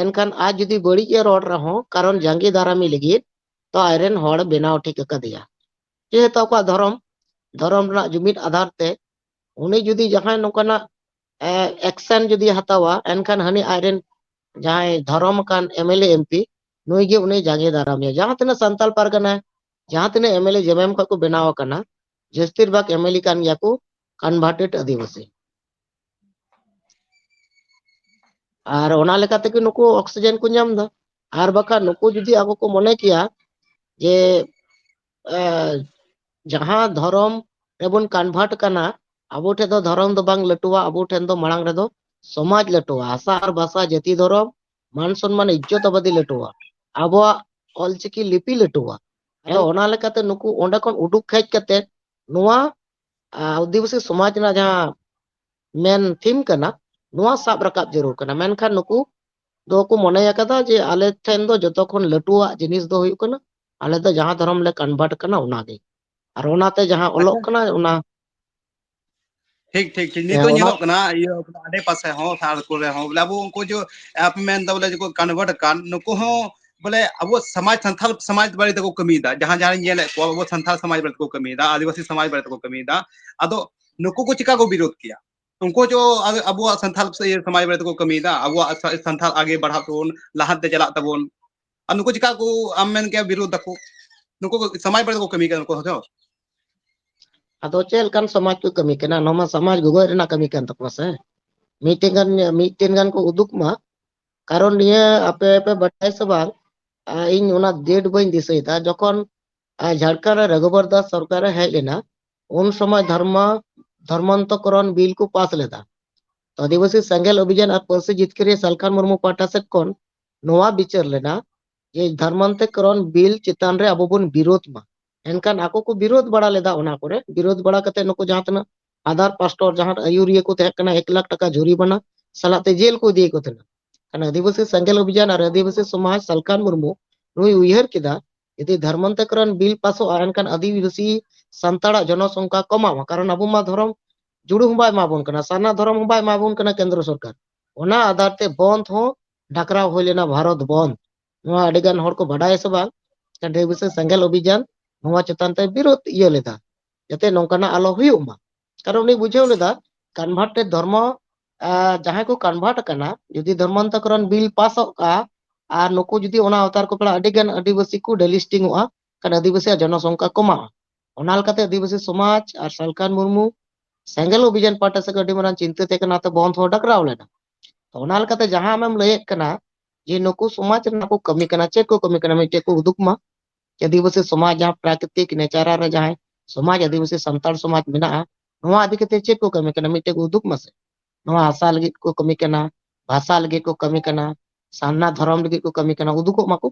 ᱮᱱᱠᱷᱟᱱ ᱟᱡ ᱡᱩᱫᱤ ᱵᱟᱹᱲᱤᱡ ᱮ ᱨᱚᱲ ᱨᱮᱦᱚᱸ, ᱠᱟᱨᱚᱱ ᱡᱟᱸᱜᱮ ᱫᱟᱨᱟᱢᱤ ᱞᱟᱹᱜᱤᱫ ᱛᱚ ᱟᱡᱨᱮᱱ ᱦᱚᱲ ᱵᱮᱱᱟᱣ ᱴᱷᱤᱠ ᱟᱠᱟᱫᱮᱭᱟ᱾ ᱡᱮᱦᱮᱛᱩ ᱟᱠᱚᱣᱟᱜ ᱫᱷᱚᱨᱚᱢ, ᱫᱷᱚᱨᱚᱢ ᱨᱮᱱᱟᱜ ᱡᱩᱢᱤᱫ ᱟᱫᱷᱟᱨ ᱛᱮ ᱩᱱᱤ ᱡᱩᱫᱤ ᱡᱟᱦᱟᱸᱭ ᱱᱚᱝᱠᱟᱱᱟᱜ, ᱮ, ᱮᱠᱥᱮᱱ ᱡᱩᱫᱤ ᱦᱟᱛᱟᱣᱟ, ᱮᱱᱠᱷᱟᱱ ᱦᱟᱹᱱᱤ ᱟᱡᱨᱮᱱ ᱡᱟᱦᱟᱸᱭ ᱫᱷᱚᱨᱚᱢ ᱟᱠᱟᱱ M L A, M P, ᱱᱩᱭ ᱜᱮ ᱩᱱᱤ ᱡᱟᱸᱜᱮ ᱫᱟᱨᱟᱢᱮᱭᱟ᱾ ᱡᱟᱦᱟᱸ ᱛᱤᱱᱟᱹᱜ ᱥᱟᱱᱛᱟᱞ ᱯᱟᱨᱜᱟᱱᱟ, ᱡᱟᱦᱟᱸ ᱛᱤᱱᱟᱹᱜ ᱮᱢ ᱮᱞ ᱮ, ᱡᱮ ᱮᱢ ᱮᱢ ᱠᱷᱚᱱ ᱠᱚ ᱵᱮᱱᱟᱣ ᱟᱠᱟᱱᱟ, ᱡᱟᱹᱥᱛᱤᱨ ᱵᱷᱟᱜᱽ ᱮᱢ ᱮᱞ ᱮ ᱠᱟᱱ ᱜᱮᱭᱟ ᱠᱚ ᱠᱚᱱᱵᱷᱟᱨᱴᱮᱰ ᱟᱹᱫᱤᱵᱟᱹᱥᱤ᱾ ᱟᱨ ᱚᱱᱟ ᱞᱮᱠᱟ ᱛᱮᱜᱮ ᱱᱩᱠᱩ ᱚᱠᱥᱤᱡᱮᱱ ᱠᱚ ᱧᱟᱢ ᱮᱫᱟ᱾ ᱟᱨ ᱵᱟᱠᱷᱟᱱ ᱱᱩᱠᱩ ᱡᱩᱫᱤ ᱟᱵᱚ ᱠᱚ ᱢᱚᱱᱮ ᱠᱮᱭᱟ ᱡᱮ, ᱮ, ᱡᱟᱦᱟᱸ ᱫᱷᱚᱨᱚᱢ ᱨᱮᱵᱚᱱ ᱠᱚᱱᱵᱷᱟᱨᱴ ᱠᱟᱱᱟ, ᱟᱵᱚ ᱴᱷᱮᱱ ᱫᱚ ᱫᱷᱚᱨᱚᱢ ᱫᱚ ᱵᱟᱝ ᱞᱟᱹᱴᱩᱣᱟ, ᱟᱵᱚ ᱴᱷᱮᱱ ᱫᱚ ᱢᱟᱲᱟᱝ ᱨᱮᱫᱚ ᱥᱚᱢᱟᱡᱽ ᱞᱟᱹᱴᱩᱣᱟ, ᱦᱟᱥᱟ ᱟᱨ ᱵᱷᱟᱥᱟ, ᱡᱟᱹᱛᱤ, ᱫᱷᱚᱨᱚᱢ, ᱢᱟᱱ ᱥᱚᱱᱢᱟᱱ, ᱤᱡᱽᱡᱚᱛ ᱟᱵᱟᱫᱤ ᱞᱟᱹᱴᱩᱣᱟ, ᱟᱵᱚᱣᱟᱜ ᱚᱞᱪᱤᱠᱤ ᱞᱤᱯᱤ ᱞᱟᱹᱴᱩᱣᱟ᱾ ᱟᱫᱚ ᱚᱱᱟ ᱞᱮᱠᱟᱛᱮ ᱱᱩᱠᱩ ᱚᱸᱰᱮ ᱠᱷᱚᱱ ᱩᱰᱩᱠ ᱦᱮᱡ ᱠᱟᱛᱮ ᱱᱚᱣᱟ, ᱟ, ᱟᱹᱫᱤᱵᱟᱹᱥᱤ ᱥᱚᱢᱟᱡᱽ ᱨᱮᱱᱟᱜ ᱡᱟᱦᱟᱸ ᱢᱮᱱ ᱛᱷᱤᱢ ᱠᱟᱱᱟ, ᱱᱚᱣᱟ ᱥᱟᱵ ᱨᱟᱠᱟᱵ ᱡᱟᱹᱨᱩᱲ ᱠᱟᱱᱟ᱾ ᱢᱮᱱᱠᱷᱟᱱ ᱱᱩᱠᱩ ᱫᱚᱠᱚ ᱢᱚᱱᱮ ᱟᱠᱟᱫᱟ ᱡᱮ ᱟᱞᱮ ᱴᱷᱮᱱ ᱫᱚ ᱡᱚᱛᱚ ᱠᱷᱚᱱ ᱞᱟᱹᱴᱩᱣᱟᱜ ᱡᱤᱱᱤᱥ ᱫᱚ ᱦᱩᱭᱩᱜ ᱠᱟᱱᱟ, ᱟᱞᱮ ᱫᱚ ᱡᱟᱦᱟᱸ ᱫᱷᱚᱨᱚᱢ ᱞᱮ ᱠᱚᱱᱵᱷᱟᱨᱴ ᱠᱟᱱᱟ ᱚᱱᱟᱜᱮ, ᱟᱨ ᱚᱱᱟᱛᱮ ᱡᱟᱦᱟᱸ ᱚᱞᱚᱜ ᱟᱪᱪᱷᱟ᱾ ᱠᱟᱱᱟ ᱚᱱᱟ᱾ ᱴᱷᱤᱠ ᱴᱷᱤᱠ ᱴᱷᱤᱠ ᱱᱤᱛᱚᱜ ᱚᱱᱟ ᱧᱮᱞᱚᱜ ᱠᱟᱱᱟ ᱤᱭᱟᱹ ᱟᱰᱮ ᱯᱟᱥᱮ ᱦᱚᱸ ᱥᱟᱨ ᱠᱚᱨᱮ ᱦᱚᱸ ᱵᱚᱞᱮ ᱟᱵᱚ ᱩᱱᱠᱩ ᱡᱮ ᱟᱯᱮ ᱢᱮᱱ ᱫᱟ ᱵᱚᱞᱮ ᱡᱮ ᱠᱚ ᱠᱚᱱᱵᱷᱟᱨᱴ ᱟᱠᱟᱱ ᱱᱩᱠᱩ ᱦᱚᱸ ᱵᱚᱞᱮ ᱟᱵᱚ ᱥᱚᱢᱟᱡᱽ ᱥᱟᱱᱛᱟᱲ ᱥᱚᱢᱟᱡᱽ ᱵᱟᱨᱮ ᱛᱮᱠᱚ ᱠᱟᱹᱢᱤᱭᱮᱫᱟ ᱡᱟᱦᱟᱸ ᱡᱟᱦᱟᱸ ᱧᱮᱞᱮᱫ ᱠᱚᱣᱟ ᱟᱵᱚ ᱥᱟᱱᱛᱟᱲ ᱥᱚᱢᱟᱡᱽ ᱵᱟᱨᱮ ᱛᱮᱠᱚ ᱠᱟᱹᱢᱤᱭᱮᱫᱟ ᱟᱹᱫᱤᱵᱟᱹᱥᱤ ᱥᱚᱢᱟᱡᱽ ᱵᱟᱨᱮ ᱛᱮᱠᱚ ᱠᱟᱹᱢᱤᱭᱮᱫᱟ ᱟᱫᱚ ᱱᱩᱠᱩ ᱠᱚ ᱪᱤᱠᱟ ᱠᱚ ᱵᱤᱨᱳᱫ ᱠᱮᱭᱟ ᱩᱱᱠᱩ ᱦᱚᱸ ᱟᱵᱚᱣᱟᱜ ᱥᱟᱱᱛᱟᱲ ᱥᱚᱢᱟᱡᱽ ᱵᱟᱨᱮ ᱛᱮᱠᱚ ᱠᱟᱹᱢᱤᱭᱮᱫᱟ ᱟᱵᱚᱣᱟᱜ ᱥᱟᱱᱛᱟᱲ ᱟᱜᱮ ᱵᱟᱲᱦᱟᱜ ᱛᱟᱵᱚᱱ ᱞᱟᱦᱟᱱᱛᱮ ᱪᱟᱞᱟᱜ ᱛᱟᱵᱚᱱ ᱟᱨ ᱱᱩᱠᱩ ᱪᱤᱠᱟ ᱠᱚ ᱟᱢ ᱢᱮᱱ ᱠᱮᱭᱟ ᱵᱤᱨᱳᱫ ᱫᱟᱠᱚ ᱱᱩᱠᱩ ᱥᱚᱢᱟᱡᱽ ᱵᱟᱨᱮ ᱛᱮᱠᱚ ᱠᱟᱹᱢᱤ ᱠᱟᱱᱟ ᱱᱩᱠᱩ ᱦᱚᱸ ᱟᱫᱚ ᱪᱮᱫ ᱞᱮᱠᱟᱱ ᱥᱚᱢᱟᱡᱽ ᱠᱚ ᱠᱟᱹᱢᱤ ᱠᱟᱱᱟ ᱱᱚᱣᱟ ᱢᱟ ᱥᱚᱢᱟᱡᱽ ᱜᱚᱜᱚᱡ ᱨᱮᱱᱟᱜ ᱠᱟᱹᱢᱤ ᱠᱟᱱ ᱛᱟᱠᱚᱣᱟ ᱥᱮ ᱢᱤᱫᱴᱮᱱ ᱜᱟᱱ ᱢᱤᱫᱴᱮᱱ ᱜᱟᱱ ᱠᱚ ᱩᱫᱩᱜ ᱢᱟ ᱠᱟᱨᱚᱱ ᱱᱤᱭᱟᱹ ᱟᱯᱮ ᱯᱮ ᱵᱟᱰᱟᱭ ᱥᱮ ᱵᱟᱝ ᱤᱧ ᱚᱱᱟ ᱰᱮᱴ ᱵᱟᱹᱧ ᱫᱤᱥᱟᱹᱭᱮᱫᱟ ᱡᱚᱠᱷᱚᱱ ᱡᱷᱟᱲᱠᱷᱚᱸᱰ ᱨᱮ ᱨᱚᱜᱷᱩᱵᱚᱨ ᱫᱟᱥ ᱥᱚᱨᱠᱟᱨ ᱮ ᱦᱮᱡ ᱞᱮᱱᱟ ᱩᱱ ᱥᱚᱢᱚᱭ ᱫᱷᱚᱨᱢᱚ ᱫᱷᱚᱨᱢᱟᱱᱛᱚᱠᱚᱨᱚᱱ ᱵᱤᱞ ᱠᱚ ᱯᱟᱥ ᱞᱮᱫᱟ ᱟᱹᱫᱤᱵᱟᱹᱥᱤ ᱥᱮᱸᱜᱮᱞ ᱚᱵᱷᱤᱡᱟᱱ ᱟᱨ ᱯᱟᱹᱨᱥᱤ ᱡᱤᱛᱠᱟᱹᱨᱤᱭᱟᱹ ᱥᱟᱞᱠᱷᱟᱱ ᱢᱩᱨᱢᱩ ᱯᱟᱦᱴᱟ ᱥᱮᱫ ᱠᱷᱚᱱ ᱱᱚᱣᱟ ᱵᱤᱪᱟᱹᱨ ᱞᱮᱱᱟ ᱡᱮ ᱫᱷᱚᱨᱢᱟᱱᱛᱚᱠᱚᱨᱚᱱ ᱵᱤᱞ ᱪᱮᱛᱟᱱ ᱨᱮ ᱟᱵᱚ ᱵᱚᱱ ᱵᱤᱨᱳᱫᱷ ᱢᱟ ᱮᱱᱠᱷᱟᱱ ᱟᱠᱚ ᱠᱚ ᱵᱤᱨᱳᱫᱷ ᱵᱟᱲᱟ ᱞᱮᱫᱟ ᱚᱱᱟ ᱠᱚᱨᱮ ᱵᱤᱨᱳᱫᱷ ᱵᱟᱲᱟ ᱠᱟᱛᱮ ᱱᱩᱠᱩ ᱡᱟᱦᱟᱸ ᱛᱤᱱᱟᱹᱜ ᱟᱫᱟᱨ ᱯᱟᱥᱴᱚᱨ ᱡᱟᱦᱟᱸ ᱟᱹᱭᱩᱨᱤᱭᱟᱹ ᱠᱚ ᱛᱟᱦᱮᱸ ᱠᱟᱱᱟ ᱮᱠ ᱞᱟᱠᱷ ᱴᱟᱠᱟ ᱡᱩᱨᱤᱢᱟᱱᱟ ᱥᱟᱞᱟᱜ ᱛᱮ ᱡᱮᱞ ᱠᱚ ᱤᱫᱤᱭᱮᱫ ᱠᱚ ᱛᱟᱦᱮᱸᱱᱟ ᱠᱟᱨᱚᱱ ᱟᱹᱫᱤᱵᱟᱹᱥᱤ ᱥᱮᱸᱜᱮᱞ ᱚᱵᱷᱤᱡᱟᱱ ᱟᱨ ᱟᱹᱫᱤᱵᱟᱹᱥᱤ ᱥᱚᱢᱟᱡᱽ ᱥᱟᱞᱠᱷᱟᱱ ᱢᱩᱨᱢᱩ ᱱᱩᱭ ᱩᱭᱦᱟᱹᱨ ᱠᱮᱫᱟ ᱡᱩᱫᱤ ᱫᱷᱚᱨᱢᱟᱱᱛᱚᱠᱚᱨᱚᱱ ᱵᱤᱞ ᱯᱟᱥᱚᱜᱼᱟ ᱮᱱᱠᱷᱟᱱ ᱟᱹᱫᱤᱵᱟᱹᱥᱤ ᱥᱟᱱᱛᱟᱲᱟᱜ ᱡᱚᱱᱚᱥᱚᱝᱠᱷᱟ ᱠᱚᱢᱟᱜᱼᱟ ᱠᱟᱨᱚᱱ ᱟᱵᱚ ᱢᱟ ᱫᱷᱚᱨᱚᱢ ᱡᱩᱲᱩ ᱦᱚᱸ ᱵᱟᱭ ᱮᱢᱟ ᱵᱚᱱ ᱠᱟᱱᱟ ᱥᱟᱨᱱᱟ ᱫᱷᱚᱨᱚᱢ ᱦᱚᱸ ᱵᱟᱭ ᱮᱢᱟ ᱵᱚᱱ ᱠᱟᱱᱟ ᱠᱮᱱᱫᱨᱚ ᱥᱚᱨᱠᱟᱨ ᱚᱱᱟ ᱟᱫᱷᱟᱨ ᱛᱮ ᱵᱚᱱᱫ ᱦᱚᱸ ᱰᱟᱠᱨᱟᱣ ᱦᱩᱭ ᱞᱮᱱᱟ ᱵᱷᱟᱨᱚᱛ ᱵᱚᱱᱫ ᱱᱚᱣᱟ ᱟᱹᱰᱤ ᱜᱟᱱ ᱦᱚᱲ ᱠᱚ ᱵᱟᱰᱟᱭᱟ ᱥᱮ ᱵᱟᱝ ᱟᱹᱫᱤᱵᱟᱹᱥᱤ ᱥᱮᱸᱜᱮᱞ ᱚᱵᱷᱤᱡᱟᱱ ᱱᱚᱣᱟ ᱪᱮᱛᱟᱱ ᱛᱮ ᱵᱤᱨᱳᱫ ᱤᱭᱟᱹ ᱞᱮᱫᱟ ᱡᱟᱛᱮ ᱱᱚᱝᱠᱟᱱᱟᱜ ᱟᱞᱚ ᱦᱩᱭᱩᱜ ᱢᱟ ᱠᱟᱨᱚᱱ ᱩᱱᱤ ᱵᱩᱡᱷᱟᱹᱣ ᱞᱮᱫᱟ ᱠᱚᱱᱵᱷᱟᱨᱴᱮᱰ ᱫᱷᱚᱨᱢᱚ ᱡᱟᱦᱟᱸᱭ ᱠᱚ ᱠᱚᱱᱵᱷᱟᱨᱴ ᱟᱠᱟᱱᱟ ᱡᱩᱫᱤ ᱫᱷᱚᱨᱢᱟᱱᱛᱚᱠᱚᱨᱚᱱ ᱵᱤᱞ ᱯᱟᱥᱚᱜ ᱠᱟ ᱟᱨ ᱱᱩᱠᱩ ᱡᱩᱫᱤ ᱚᱱᱟ ᱟᱣᱛᱟᱨ ᱠᱚ ᱯᱟᱲᱟᱜ ᱟᱹᱰᱤ ᱜᱟᱱ ᱟᱹᱫᱤᱵᱟᱹᱥᱤ ᱠᱚ ᱰᱮᱞᱤᱥᱴᱤᱝ ᱚᱜᱼᱟ ᱠᱷᱟᱱ ᱟᱹᱫᱤᱵᱟᱹᱥᱤᱭᱟᱜ ᱡᱚᱱᱚᱥᱚᱝᱠᱷᱟ ᱠᱚᱢᱟᱜᱼᱟ ᱚᱱᱟ ᱞᱮᱠᱟᱛᱮ ᱟᱹᱫᱤᱵᱟᱹᱥᱤ ᱥᱚᱢᱟᱡᱽ ᱟᱨ ᱥᱟᱞᱠᱷᱟᱱ ᱢᱩᱨᱢᱩ ᱥᱮᱸᱜᱮᱞ ᱚᱵᱷᱤᱡᱟᱱ ᱯᱟᱦᱴᱟ ᱥᱮᱫ ᱟᱹᱰᱤ ᱢᱟᱨᱟᱝ ᱪᱤᱱᱛᱟᱹ ᱛᱟᱦᱮᱸ ᱠᱟᱱᱟ ᱛᱚ ᱵᱚᱱᱫᱷ ᱦᱚᱸ ᱰᱟᱠᱨᱟᱣ ᱞᱮᱱᱟ ᱛᱚ ᱚᱱᱟ ᱞᱮᱠᱟᱛᱮ ᱡᱟᱦᱟᱸ ᱟᱢᱮᱢ ᱞᱟᱹᱭᱮᱫ ᱠᱟᱱᱟ ᱡᱮ ᱱᱩᱠᱩ ᱥᱚᱢᱟᱡᱽ ᱨᱮᱱᱟᱜ ᱠᱚ ᱠᱟᱹᱢᱤ ᱠᱟᱱᱟ ᱪᱮᱫ ᱠᱚ ᱠᱟᱹᱢᱤ ᱠᱟᱱᱟ ᱢᱤᱫᱴᱮᱡ ᱠᱚ ᱩᱫᱩᱜ ᱢᱟ ᱟᱹᱫᱤᱵᱟᱹᱥᱤ ᱥᱚᱢᱟᱡᱽ ᱡᱟᱦᱟᱸ ᱯᱨᱟᱠᱨᱤᱛᱤᱠ ᱱᱮᱪᱟᱨᱟᱞ ᱨᱮ ᱡᱟᱦᱟᱸᱭ ᱥᱚᱢᱟᱡᱽ ᱟᱹᱫᱤᱵᱟᱹᱥᱤ ᱥᱟᱱᱛᱟᱲ ᱥᱚᱢᱟᱡᱽ ᱢᱮᱱᱟᱜᱼᱟ ᱱᱚᱣᱟ ᱤᱫᱤ ᱠᱟᱛᱮ ᱪᱮᱫ ᱠᱚ ᱠᱟᱹᱢᱤ ᱠᱟᱱᱟ ᱢᱤᱫᱴᱮᱡ ᱠᱚ ᱩᱫᱩᱜ ᱢᱟᱥᱮ ᱱᱚᱣᱟ ᱦᱟᱥᱟ ᱞᱟᱹᱜᱤᱫ ᱠᱚ ᱠᱟᱹᱢᱤ ᱠᱟᱱᱟ ᱵᱷᱟᱥᱟ ᱞᱟᱹᱜᱤᱫ ᱠᱚ ᱠᱟᱹᱢᱤ ᱠᱟᱱᱟ ᱥᱟᱨᱱᱟ ᱫᱷᱚᱨᱚᱢ ᱞᱟᱹᱜᱤᱫ ᱠᱚ ᱠᱟᱹᱢᱤ ᱠᱟᱱᱟ ᱩᱫᱩᱜᱚᱜ ᱢᱟᱠᱚ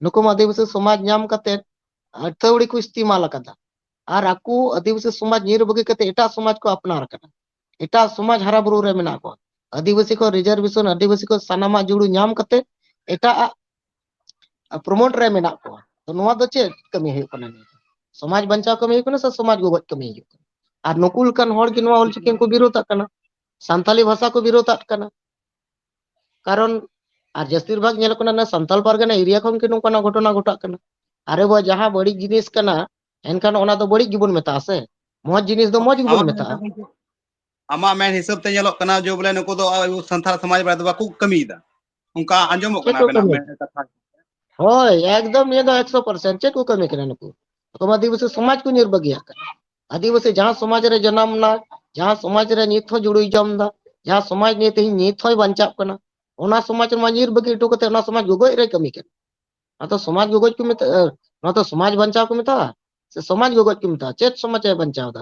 ᱱᱩᱠᱩ ᱢᱟ ᱟᱹᱫᱤᱵᱟᱹᱥᱤ ᱥᱚᱢᱟᱡᱽ ᱧᱟᱢ ᱠᱟᱛᱮ ᱟᱹᱛᱷᱟᱹᱣᱲᱤ ᱠᱚ ᱤᱥᱛᱮᱢᱟᱞ ᱟᱠᱟᱫᱟ ᱟᱨ ᱟᱠᱚ ᱟᱹᱫᱤᱵᱟᱹᱥᱤ ᱥᱚᱢᱟᱡᱽ ᱧᱤᱨ ᱵᱟᱹᱜᱤ ᱠᱟᱛᱮ ᱮᱴᱟᱜ ᱥᱚᱢᱟᱡᱽ ᱠᱚ ᱟᱯᱱᱟᱨ ᱟᱠᱟᱫᱟ ᱮᱴᱟᱜ ᱥᱚᱢᱟᱡᱽ ᱦᱟᱨᱟ ᱵᱩᱨᱩ ᱨᱮ ᱢᱮᱱᱟᱜ ᱠᱚᱣᱟ ᱟᱹᱫᱤᱵᱟᱹᱥᱤ ᱠᱚ ᱨᱤᱡᱟᱨᱵᱷᱮᱥᱚᱱ ᱟᱹᱫᱤᱵᱟᱹᱥᱤ ᱠᱚ ᱥᱟᱱᱟᱢᱟᱜ ᱡᱩᱲᱩ ᱧᱟᱢ ᱠᱟᱛᱮ ᱮᱴᱟᱜ ᱯᱨᱚᱢᱳᱴ ᱨᱮ ᱢᱮᱱᱟᱜ ᱠᱚᱣᱟ ᱛᱚ ᱱᱚᱣᱟ ᱫᱚ ᱪᱮᱫ ᱠᱟᱹᱢᱤ ᱦᱩᱭᱩᱜ ᱠᱟᱱᱟ ᱥᱚᱢᱟᱡᱽ ᱵᱟᱧᱪᱟᱣ ᱠᱟᱹᱢᱤ ᱦᱩᱭᱩᱜ ᱠᱟᱱᱟ ᱥᱮ ᱥᱚᱢᱟᱡᱽ ᱜᱚᱜᱚᱡ ᱠᱟᱹᱢᱤ ᱦᱩᱭᱩᱜ ᱠᱟᱱᱟ ᱟᱨ ᱱᱩᱠᱩ ᱞᱮᱠᱟᱱ ᱦᱚᱲ ᱜᱮ ᱱᱚᱣᱟ ᱚᱞᱪᱤᱠᱤ ᱠᱚ ᱵᱤᱨᱳᱫᱷᱟᱜ ᱠᱟᱱᱟ, ᱥᱟᱱᱛᱟᱞᱤ ᱵᱷᱟᱥᱟ ᱠᱚ ᱵᱤᱨᱳᱫᱷᱟᱜ ᱠᱟᱱᱟ᱾ ᱠᱟᱨᱚᱱ ᱟᱨ ᱡᱟᱹᱥᱛᱤᱨ ᱵᱷᱟᱜᱽ ᱧᱮᱞᱚᱜ ᱠᱟᱱᱟ, ᱚᱱᱟ ᱥᱟᱱᱛᱟᱞ ᱯᱟᱨᱜᱟᱱᱟ ᱮᱨᱤᱭᱟ ᱠᱷᱚᱱ ᱜᱮ ᱱᱚᱝᱠᱟᱱᱟᱜ ᱜᱷᱚᱴᱚᱱᱟ ᱜᱷᱚᱴᱟᱜ ᱠᱟᱱᱟ᱾ ᱟᱨᱮ ᱵᱟ, ᱡᱟᱦᱟᱸ ᱵᱟᱹᱲᱤᱡ ᱡᱤᱱᱤᱥ ᱠᱟᱱᱟ, ᱮᱱᱠᱷᱟᱱ ᱚᱱᱟ ᱫᱚ ᱵᱟᱹᱲᱤᱡ ᱜᱮᱵᱚᱱ ᱢᱮᱛᱟᱜᱼᱟ ᱥᱮ, ᱢᱚᱡᱽ ᱡᱤᱱᱤᱥ ᱫᱚ ᱢᱚᱡᱽ ᱜᱮᱵᱚᱱ ᱟᱢᱟᱜ ᱢᱮᱛᱟᱜᱼᱟ᱾ ᱟᱢᱟᱜ ᱢᱮᱱ ᱦᱤᱥᱟᱹᱵ ᱛᱮ ᱧᱮᱞᱚᱜ ᱠᱟᱱᱟ ᱡᱮ ᱵᱚᱞᱮ ᱱᱩᱠᱩ ᱫᱚ ᱟᱵᱚ ᱥᱟᱱᱛᱟᱲ ᱥᱚᱢᱟᱡᱽ ᱵᱟᱨᱮ ᱛᱮ ᱵᱟᱠᱚ ᱠᱟᱹᱢᱤᱭᱮᱫᱟ, ᱚᱱᱠᱟ ᱟᱸᱡᱚᱢᱚᱜ ᱪᱮᱫ ᱠᱟᱱᱟ ᱠᱚ ᱟᱵᱮᱱᱟᱜ ᱠᱟᱹᱢᱤ? ᱢᱮᱱ ᱠᱟᱛᱷᱟ᱾ ᱦᱳᱭ, ᱮᱠᱫᱚᱢ ᱱᱤᱭᱟᱹ ᱫᱚ ᱮᱠᱥᱚ ᱯᱟᱨᱥᱮᱱᱴ᱾ ᱪᱮᱫ ᱠᱚ ᱠᱟᱹᱢᱤ ᱠᱟᱱᱟ ᱱᱩᱠᱩ? ᱟᱠᱚ ᱢᱟ ᱟᱹᱫᱤᱵᱟᱹᱥᱤ ᱥᱚᱢᱟᱡᱽ ᱠᱚ ᱧᱤᱨ ᱵᱟᱹᱜᱤᱭᱟᱜ ᱠᱟᱱᱟ᱾ ᱟᱹᱫᱤᱵᱟᱹᱥᱤ ᱡᱟᱦᱟᱸ ᱥᱚᱢᱟᱡᱽ ᱨᱮ ᱡᱟᱱᱟᱢ ᱮᱱᱟ, ᱡᱟᱦᱟᱸ ᱥᱚᱢᱟᱡᱽ ᱨᱮ ᱱᱤᱛ ᱦᱚᱸ ᱡᱩᱲᱩᱭ ᱡᱚᱢ ᱮᱫᱟ, ᱡᱟᱦᱟᱸ ᱥᱚᱢᱟᱡᱽ ᱱᱤᱭᱮ ᱛᱮᱦᱮᱧ ᱱᱤᱛ ᱦᱚᱸᱭ ᱵᱟᱧᱪᱟᱜ ᱠᱟᱱᱟ, ᱚᱱᱟ ᱥᱚᱢᱟᱡᱽ ᱨᱮᱢᱟ ᱧᱤᱨ ᱵᱟᱹᱜᱤ ᱦᱚᱴᱚ ᱠᱟᱛᱮ ᱚᱱᱟ ᱥᱚᱢᱟᱡᱽ ᱜᱚᱜᱚᱡ ᱨᱮᱭ ᱠᱟᱹᱢᱤ ᱠᱟᱱᱟ᱾ ᱚᱱᱟ ᱫᱚ ᱥᱚᱢᱟᱡᱽ ᱜᱚᱜᱚᱡ ᱠᱚ ᱢᱮᱛᱟᱜᱼᱟ, ᱱᱚᱣᱟ ᱫᱚ ᱥᱚᱢᱟᱡᱽ ᱵᱟᱧᱪᱟᱣ ᱠᱚ ᱢᱮᱛᱟᱜᱼᱟ ᱥᱮ ᱥᱚᱢᱟᱡᱽ ᱜᱚᱜᱚᱡ ᱠᱚ ᱢᱮᱛᱟᱜᱼᱟ? ᱪᱮᱫ ᱥᱚᱢᱟᱡᱽ ᱮ ᱵᱟᱧᱪᱟᱣ ᱮᱫᱟ?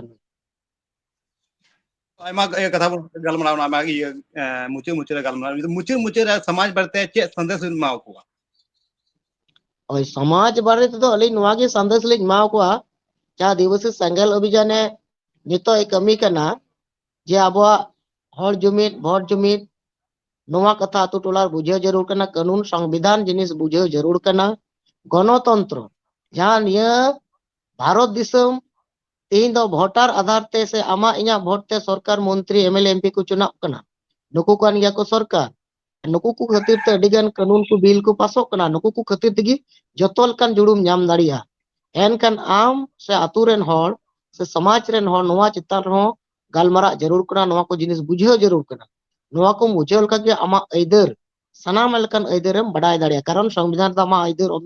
ᱟᱭᱢᱟ ᱤᱭᱟᱹ ᱠᱟᱛᱷᱟ ᱵᱚᱱ ᱜᱟᱞᱢᱟᱨᱟᱣ ᱮᱱᱟ, ᱟᱭᱢᱟ ᱤᱭᱟᱹ, ᱮ, ᱢᱩᱪᱟᱹᱫ ᱢᱩᱪᱟᱹᱫ ᱨᱮ ᱜᱟᱞᱢᱟᱨᱟᱣ, ᱢᱩᱪᱟᱹᱫ ᱢᱩᱪᱟᱹᱫ ᱨᱮ ᱥᱚᱢᱟᱡᱽ ᱵᱟᱨᱮᱛᱮ ᱪᱮᱫ ᱥᱟᱸᱫᱮᱥ ᱵᱮᱱ ᱮᱢᱟ ᱠᱚᱣᱟ? ᱦᱳᱭ, ᱥᱚᱢᱟᱡᱽ ᱵᱟᱨᱮ ᱛᱮᱫᱚ ᱟᱹᱞᱤᱧ ᱱᱚᱣᱟ ᱜᱮ ᱥᱟᱸᱫᱮᱥ ᱞᱤᱧ ᱮᱢᱟ ᱠᱚᱣᱟ, ᱡᱟᱦᱟᱸ ᱟᱹᱫᱤᱵᱟᱹᱥᱤ ᱥᱮᱸᱜᱮᱞ ᱚᱵᱷᱤᱡᱟᱱᱮ ᱱᱤᱛᱚᱜ ᱮ ᱠᱟᱹᱢᱤ ᱠᱟᱱᱟ, ᱡᱮ ᱟᱵᱚᱣᱟᱜ ᱦᱚᱲ ᱡᱩᱢᱤᱫ, ᱵᱷᱳᱴ ᱡᱩᱢᱤᱫ, ᱱᱚᱣᱟ ᱠᱟᱛᱷᱟ ᱟᱛᱳ ᱴᱚᱞᱟ ᱨᱮ ᱵᱩᱡᱷᱟᱹᱣ ᱡᱟᱹᱨᱩᱲ ᱠᱟᱱᱟ, ᱠᱟᱹᱱᱩᱱ ᱥᱚᱝᱵᱤᱫᱷᱟᱱ ᱡᱤᱱᱤᱥ ᱵᱩᱡᱷᱟᱹᱣ ᱡᱟᱹᱨᱩᱲ ᱠᱟᱱᱟ, ᱜᱚᱱᱚᱛᱚᱱᱛᱨᱚ, ᱡᱟᱦᱟᱸ ᱱᱤᱭᱟᱹ ᱵᱷᱟᱨᱚᱛ ᱫᱤᱥᱚᱢ ᱛᱮᱦᱮᱧ ᱫᱚ ᱵᱷᱳᱴᱟᱨ ᱟᱫᱷᱟᱨ ᱛᱮ ᱥᱮ ᱟᱢᱟᱜ ᱤᱧᱟᱹᱜ ᱵᱷᱳᱴ ᱛᱮ ᱥᱚᱨᱠᱟᱨ, ᱢᱚᱱᱛᱨᱤ, M L A, M P ᱠᱚ ᱪᱩᱱᱟᱜ ᱠᱟᱱᱟ, ᱱᱩᱠᱩ ᱠᱟᱱ ᱜᱮᱭᱟ ᱠᱚ ᱥᱚᱨᱠᱟᱨ᱾ ᱱᱩᱠᱩ ᱠᱚ ᱠᱷᱟᱹᱛᱤᱨ ᱛᱮ ᱟᱹᱰᱤ ᱜᱟᱱ ᱠᱟᱹᱱᱩᱱ ᱠᱚ, ᱵᱤᱞ ᱠᱚ ᱯᱟᱥᱚᱜ ᱠᱟᱱᱟ, ᱱᱩᱠᱩ ᱠᱚ ᱠᱷᱟᱹᱛᱤᱨ ᱛᱮᱜᱮ ᱡᱚᱛᱚ ᱞᱮᱠᱟᱱ ᱡᱩᱲᱩᱢ ᱧᱟᱢ ᱫᱟᱲᱮᱭᱟᱜᱼᱟ᱾ ᱮᱱᱠᱷᱟᱱ ᱟᱢ ᱥᱮ ᱟᱛᱳ ᱨᱮᱱ ᱦᱚᱲ ᱥᱮ ᱥᱚᱢᱟᱡᱽ ᱨᱮᱱ ᱦᱚᱲ ᱱᱚᱣᱟ ᱪᱮᱛᱟᱱ ᱨᱮᱦᱚᱸ ᱜᱟᱞᱢᱟᱨᱟᱜ ᱡᱟᱹᱨᱩᱲ ᱠᱟᱱᱟ, ᱱᱚᱣᱟ ᱠᱚ ᱡᱤᱱᱤᱥ ᱵᱩᱡᱷᱟᱹᱣ ᱡᱟᱹᱨᱩᱲ ᱠᱟᱱᱟ᱾ ᱱᱚᱣᱟ ᱠᱚᱢ ᱵᱩᱡᱷᱟᱹᱣ ᱞᱮᱠᱷᱟᱱ ᱜᱮ ᱟᱢᱟᱜ ᱟᱹᱭᱫᱟᱹᱨ, ᱥᱟᱱᱟᱢ ᱞᱮᱠᱟᱱ ᱟᱹᱭᱫᱟᱹᱨᱮᱢ ᱵᱟᱰᱟᱭ ᱫᱟᱲᱮᱭᱟᱜᱼᱟ᱾ ᱠᱟᱨᱚᱱ ᱥᱚᱝᱵᱤᱫᱷᱟᱱ ᱨᱮᱫᱚ ᱟᱢᱟᱜ ᱟᱹᱭᱫᱟᱹᱨ ᱚᱞ,